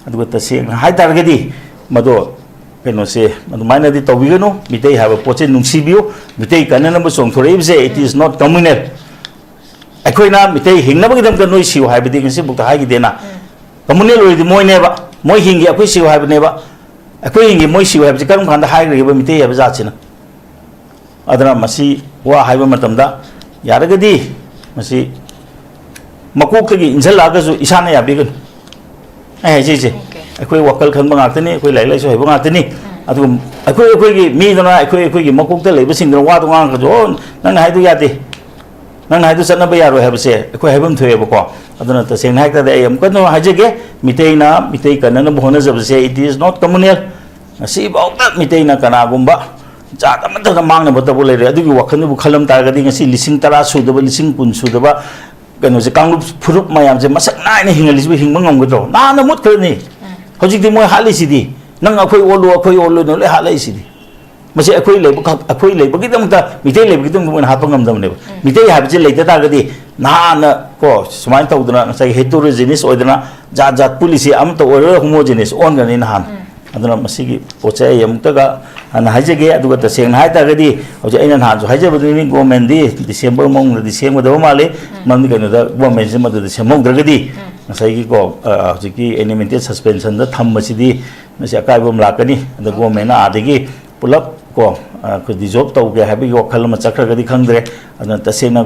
ꯑꯗꯨꯒ ꯇꯁꯦꯡꯅ ꯍꯥꯏ ꯇꯥꯔꯒꯗꯤ ꯃꯗꯨ, ꯀꯩꯅꯣꯁꯦ, ꯑꯗꯨꯃꯥꯏꯅꯗꯤ ꯇꯧꯕꯤꯒꯅꯨ꯫ ꯃꯤꯇꯩ ꯍꯥꯏꯕ ꯄꯣꯠꯁꯦ ꯅꯨꯡꯁꯤꯕꯤꯌꯨ꯫ Meitei ꯀꯟꯅꯅꯕ ꯆꯣꯡꯊꯣꯔꯛꯏꯕꯁꯦ, it is not communal꯫ ꯑꯩꯈꯣꯏꯅ ꯃꯤꯇꯩ ꯍꯤꯡꯅꯕꯒꯤꯗꯃꯛꯇ ꯅꯣꯏ ꯁꯤꯌꯨ ꯍꯥꯏꯕꯗꯤ ꯉꯁꯤꯐꯥꯎꯗ ꯍꯥꯏꯈꯤꯗꯦꯅ꯫ ꯎꯝ꯫ ꯀꯝꯃꯨꯅꯦꯜ ꯑꯣꯏꯔꯗꯤ ꯃꯣꯏꯅꯦꯕ, ꯃꯣꯏ ꯍꯤꯡꯒꯦ ꯑꯩꯈꯣꯏ ꯁꯤꯌꯨ ꯍꯥꯏꯕꯅꯦꯕ꯫ ꯑꯩꯈꯣꯏ ꯍꯤꯡꯒꯦ ꯃꯣꯏ ꯁꯤꯌꯨ ꯍꯥꯏꯕꯁꯤ ꯀꯔꯝ ꯀꯥꯟꯗ ꯍꯥꯏꯈ꯭ꯔꯒꯦꯕ ꯃꯤꯇꯩ ꯍꯥꯏꯕ ꯖꯥꯠꯁꯤꯅ? ꯑꯗꯨꯅ ꯃꯁꯤ ꯋꯥ ꯍꯥꯏꯕ ꯃꯇꯝꯗ ꯌꯥꯔꯒꯗꯤ ꯃꯁꯤ ꯃꯀꯣꯛꯇꯒꯤ ꯏꯟꯁꯤꯜꯂꯛꯑꯒꯁꯨ ꯏꯁꯥꯅ ꯌꯥꯕꯤꯒꯅꯨ꯫ ꯑꯩ ꯍꯥꯏꯖꯩꯁꯦ꯫ Okay꯫ ꯑꯩꯈꯣꯏ ꯋꯥꯈꯜ ꯈꯟꯕ ꯉꯥꯛꯇꯅꯤ, ꯑꯩꯈꯣꯏ ꯂꯥꯏꯔꯤꯛ ꯂꯥꯏꯁꯨ ꯍꯩꯕ ꯉꯥꯛꯇꯅꯤ꯫ ꯑꯗꯨꯒ ꯑꯩꯈꯣꯏ ꯑꯩꯈꯣꯏꯒꯤ ꯃꯤꯗꯨꯅ, ꯑꯩꯈꯣꯏ ꯑꯩꯈꯣꯏꯒꯤ ꯃꯀꯣꯛꯇ ꯂꯩꯕꯁꯤꯡꯗꯨꯅ ꯋꯥꯗꯣ ꯉꯥꯡꯈ꯭ꯔꯁꯨ, "ꯑꯣ, ꯅꯪꯅ ꯍꯥꯏꯗꯣ ꯌꯥꯗꯦ, ꯅꯪꯅ ꯍꯥꯏꯗꯣ ꯆꯠꯅꯕ ꯌꯥꯔꯣꯏ" ꯍꯥꯏꯕꯁꯦ ꯑꯩꯈꯣꯏ ꯍꯥꯏꯐꯝ ꯊꯣꯛꯑꯦꯕꯀꯣ꯫ ꯑꯗꯨꯅ ꯇꯁꯦꯡꯅ ꯍꯥꯏ ꯇꯥꯔꯗꯤ ꯑꯩ ꯑꯃꯨꯛꯀ ꯍꯥꯏꯖꯒꯦ, ꯃꯤꯇꯩꯅ Meitei ꯀꯟꯅꯅꯕ ꯍꯣꯠꯅꯖꯕꯁꯦ, it is not communal꯫ ꯉꯁꯤꯐꯥꯎꯗ ꯃꯤꯇꯩꯅ ꯀꯅꯥꯒꯨꯝꯕ ꯖꯥꯠ ꯑꯃꯠꯇꯗ ꯃꯥꯡꯅꯕ ꯇꯧꯕ ꯂꯩꯔꯦ꯫ ꯑꯗꯨꯒꯤ ꯋꯥꯈꯜꯗꯨꯕꯨ ꯈꯜꯂꯝ ꯇꯥꯔꯒꯗꯤ ꯉꯁꯤ ꯂꯤꯁꯤꯡ ꯇꯔꯥ ꯁꯨꯗꯕ, ꯂꯤꯁꯤꯡ ꯀꯨꯟ ꯁꯨꯗꯕ ꯀꯩꯅꯣꯁꯦ, ꯀꯥꯡꯂꯨꯞ ꯐꯨꯔꯨꯞ ꯃꯌꯥꯝꯁꯦ ꯃꯁꯛ ꯅꯥꯏꯅ ꯍꯤꯡꯍꯜꯂꯤꯁꯤꯕꯨ ꯍꯤꯡꯕ ꯉꯝꯒꯗ꯭ꯔꯣ? ꯅꯍꯥꯟꯅ ꯃꯨꯠꯈ꯭ꯔꯅꯤ꯫ ꯍꯧꯖꯤꯛꯇꯤ ꯃꯣꯏ ꯍꯥꯠꯂꯤꯁꯤꯗꯤ, "ꯅꯪ ꯑꯩꯈꯣꯏ ꯑꯣꯜꯂꯨ, ꯑꯩꯈꯣꯏ ꯑꯣꯜꯂꯨꯅ" ꯂꯣꯏ ꯍꯥꯠꯂꯛꯏꯁꯤꯗꯤ꯫ ꯃꯁꯤ ꯑꯩꯈꯣꯏ ꯂꯩꯕ ꯈꯛ-, ꯑꯩꯈꯣꯏ ꯂꯩꯕꯒꯤꯗꯃꯛꯇ, ꯃꯤꯇꯩ ꯂꯩꯕꯒꯤꯗꯃꯛꯇ ꯃꯣꯏꯅ ꯍꯥꯠꯄ ꯉꯝꯗꯕꯅꯦꯕ꯫ ꯃꯤꯇꯩ ꯍꯥꯏꯕꯁꯤ ꯂꯩꯇ ꯇꯥꯔꯒꯗꯤ ꯅꯍꯥꯟꯅ ꯀꯣ ꯁꯨꯃꯥꯏꯅ ꯇꯧꯗꯅ ꯉꯁꯥꯏꯒꯤ heterogeneous ꯑꯣꯏꯗꯅ ꯖꯥꯠ ꯖꯥꯠ ꯄꯨꯜꯂꯤꯁꯤ ꯑꯃꯠꯇ ꯑꯣꯏꯔꯣꯏ, homogeneous ꯑꯣꯟꯈ꯭ꯔꯅꯤ ꯅꯍꯥꯟ꯫ ꯑꯗꯨꯅ ꯃꯁꯤꯒꯤ ꯄꯣꯠꯁꯦ ꯑꯩ ꯑꯃꯨꯛꯇꯒ ꯍꯥꯟꯅ ꯍꯥꯏꯖꯒꯦ꯫ ꯑꯗꯨꯒ ꯇꯁꯦꯡꯅ ꯍꯥꯏ ꯇꯥꯔꯒꯗꯤ ꯍꯧꯖꯤꯛ ꯑꯩꯅ ꯅꯍꯥꯟꯁꯨ ꯍꯥꯏꯖꯕꯗꯨꯅꯤ, ꯒꯣꯔꯃꯦꯟꯗꯤ ꯗꯤꯁꯦꯝꯕꯔ ꯃꯅꯨꯡꯗꯗꯤ ꯁꯦꯝꯒꯗꯕ ꯃꯥꯜꯂꯤ꯫ ꯃꯔꯝꯗꯤ ꯀꯩꯅꯣꯗ, ꯒꯣꯔꯃꯦꯟꯁꯤ ꯃꯗꯨꯗ ꯁꯦꯝꯍꯧꯗ꯭ꯔꯒꯗꯤ ꯉꯁꯥꯏꯒꯤꯀꯣ, ꯑ, ꯍꯧꯖꯤꯛꯀꯤ ꯑꯦꯅꯤꯃꯦꯇꯦꯠ ꯁꯁꯄꯦꯟꯁꯟꯗ ꯊꯝꯕꯁꯤꯗꯤ ꯃꯁꯤ ꯑꯀꯥꯏꯕ ꯑꯃ ꯂꯥꯛꯀꯅꯤ꯫ ꯑꯗ ꯒꯣꯔꯃꯦꯟꯅ ꯑꯥꯗꯒꯤ ꯄꯨꯂꯞ ꯀꯣ, ꯑ, ꯑꯩꯈꯣꯏ ꯗꯤꯖꯣꯜꯕ ꯇꯧꯒꯦ ꯍꯥꯏꯕꯒꯤ ꯋꯥꯈꯜ ꯑꯃ ꯆꯠꯈ꯭ꯔꯒꯗꯤ ꯈꯪꯗ꯭ꯔꯦ꯫ ꯑꯗꯨꯅ ꯇꯁꯦꯡꯅ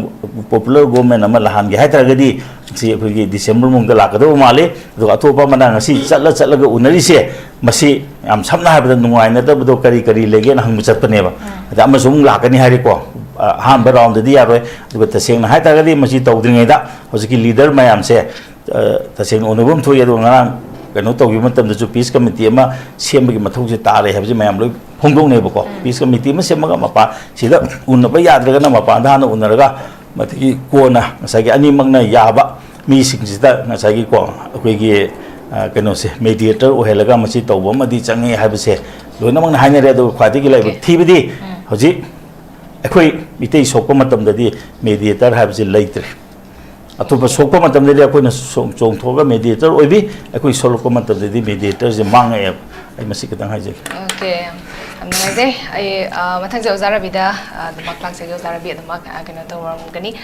ꯄꯣꯄꯨꯂꯔ ꯒꯣꯔꯃꯦꯟ ꯑꯃ ꯂꯥꯛꯍꯟꯒꯦ ꯍꯥꯏ ꯇꯥꯔꯒꯗꯤ ꯁꯤ ꯑꯩꯈꯣꯏꯒꯤ ꯗꯤꯁꯦꯝꯕꯔ ꯃꯅꯨꯡꯗ ꯂꯥꯛꯀꯗꯧꯕ ꯃꯥꯜꯂꯤ꯫ ꯑꯗꯨꯒ ꯑꯇꯣꯞꯄ ꯑꯃꯅ ꯉꯁꯤ ꯆꯠꯂ ꯆꯠꯂꯒ ꯎꯅꯔꯤꯁꯦ, ꯃꯁꯤ ꯌꯥꯝ ꯁꯝꯅ ꯍꯥꯏꯔꯕꯗ ꯅꯨꯡꯉꯥꯏꯅꯗꯕꯗꯣ ꯀꯔꯤ ꯀꯔꯤ ꯂꯩꯒꯦꯅ ꯍꯪꯕ ꯆꯠꯄꯅꯦꯕ꯫ ꯑꯗ ꯑꯃꯁꯨ ꯑꯃꯨꯛ ꯂꯥꯛꯀꯅꯤ ꯍꯥꯏꯔꯦꯀꯣ, ꯑ, ꯑꯍꯥꯟꯕ ꯔꯥꯎꯟꯗꯗꯤ ꯌꯥꯔꯣꯏ꯫ ꯑꯗꯨꯒ ꯇꯁꯦꯡꯅ ꯍꯥꯏ ꯇꯥꯔꯒꯗꯤ ꯃꯁꯤ ꯇꯧꯗ꯭ꯔꯤꯉꯩꯗ ꯍꯧꯖꯤꯛꯀꯤ ꯂꯤꯗꯔ ꯃꯌꯥꯝꯁꯦ, ꯑ, ꯇꯁꯦꯡꯅ ꯎꯅꯕ ꯑꯃ ꯊꯣꯛꯏ꯫ ꯑꯗꯨꯒ ꯉꯔꯥꯡ ꯀꯩꯅꯣ ꯇꯧꯈꯤꯕ ꯃꯇꯝꯗꯁꯨ ꯄꯤꯁ ꯀꯃꯤꯇꯤ ꯑꯃ ꯁꯦꯝꯕꯒꯤ ꯃꯊꯧꯁꯦ ꯇꯥꯔꯦ ꯍꯥꯏꯕꯁꯤ ꯃꯌꯥꯝ ꯂꯣꯏ ꯐꯣꯡꯗꯣꯛꯅꯩꯕꯀꯣ꯫ ꯄꯤꯁ ꯀꯃꯤꯇꯤ ꯑꯃ ꯁꯦꯝꯃꯒ ꯃꯄꯥꯟ ꯁꯤꯗ ꯎꯅꯕ ꯌꯥꯗ꯭ꯔꯒꯅ ꯃꯄꯥꯟꯗ ꯍꯥꯟꯅ ꯎꯅꯔꯒ ꯃꯗꯒꯤ ꯀꯣꯟꯅ ꯉꯁꯥꯏꯒꯤ ꯑꯅꯤꯃꯛꯅ ꯌꯥꯕ ꯃꯤꯁꯤꯡꯁꯤꯗ ꯉꯁꯥꯏꯒꯤꯀꯣ ꯑꯩꯈꯣꯏꯒꯤ, ꯑ, ꯀꯩꯅꯣꯁꯦ, ꯃꯦꯗꯤꯌꯦꯇꯔ ꯑꯣꯏꯍꯜꯂꯒ ꯃꯁꯤ ꯇꯧꯕ ꯑꯃꯗꯤ ꯆꯪꯉꯤ ꯍꯥꯏꯕꯁꯦ ꯂꯣꯏꯅꯃꯛꯅ ꯍꯥꯏꯅꯔꯦ꯫ ꯑꯗꯨꯒ ꯈ꯭ꯋꯥꯏꯗꯒꯤ ꯂꯥꯏꯕꯛ ꯊꯤꯕꯗꯤ ꯍꯧꯖꯤꯛ ꯑꯩꯈꯣꯏ ꯃꯤꯇꯩ ꯁꯣꯛꯄ ꯃꯇꯝꯗꯗꯤ ꯃꯦꯗꯤꯌꯦꯇꯔ ꯍꯥꯏꯕꯁꯤ ꯂꯩꯇ꯭ꯔꯦ꯫ ꯑꯇꯣꯞꯄ ꯁꯣꯛꯄ ꯃꯇꯝꯗꯗꯤ ꯑꯩꯈꯣꯏꯅ ꯆꯣꯡ-, ꯆꯣꯡꯊꯣꯛꯑꯒ ꯃꯦꯗꯤꯌꯦꯇꯔ ꯑꯣꯏꯕꯤ, ꯑꯩꯈꯣꯏ ꯁꯣꯛꯂꯛꯄ ꯃꯇꯝꯗꯗꯤ ꯃꯦꯗꯤꯌꯦꯇꯔꯁꯦ ꯃꯥꯡꯉꯛꯑꯦꯕ꯫ ꯑꯩ ꯃꯁꯤ ꯈꯤꯇꯪ ꯍꯥꯏꯖꯒꯦ꯫ ꯑꯣꯀꯦ, ꯌꯥꯝ ꯅꯨꯡꯉꯥꯏꯖꯩ꯫ ꯑꯩ, ꯑ, ꯃꯊꯪꯁꯦ ꯑꯣꯖꯥ ꯔꯕꯤꯗ, ꯑ, ꯑꯗꯨꯃꯛ ꯂꯥꯛꯆꯒꯦ꯫ ꯑꯣꯖꯥ ꯔꯕꯤ ꯑꯗꯨꯃꯛ, ꯑ, ꯀꯩꯅꯣ ꯇꯧꯔꯝꯒꯅꯤ꯫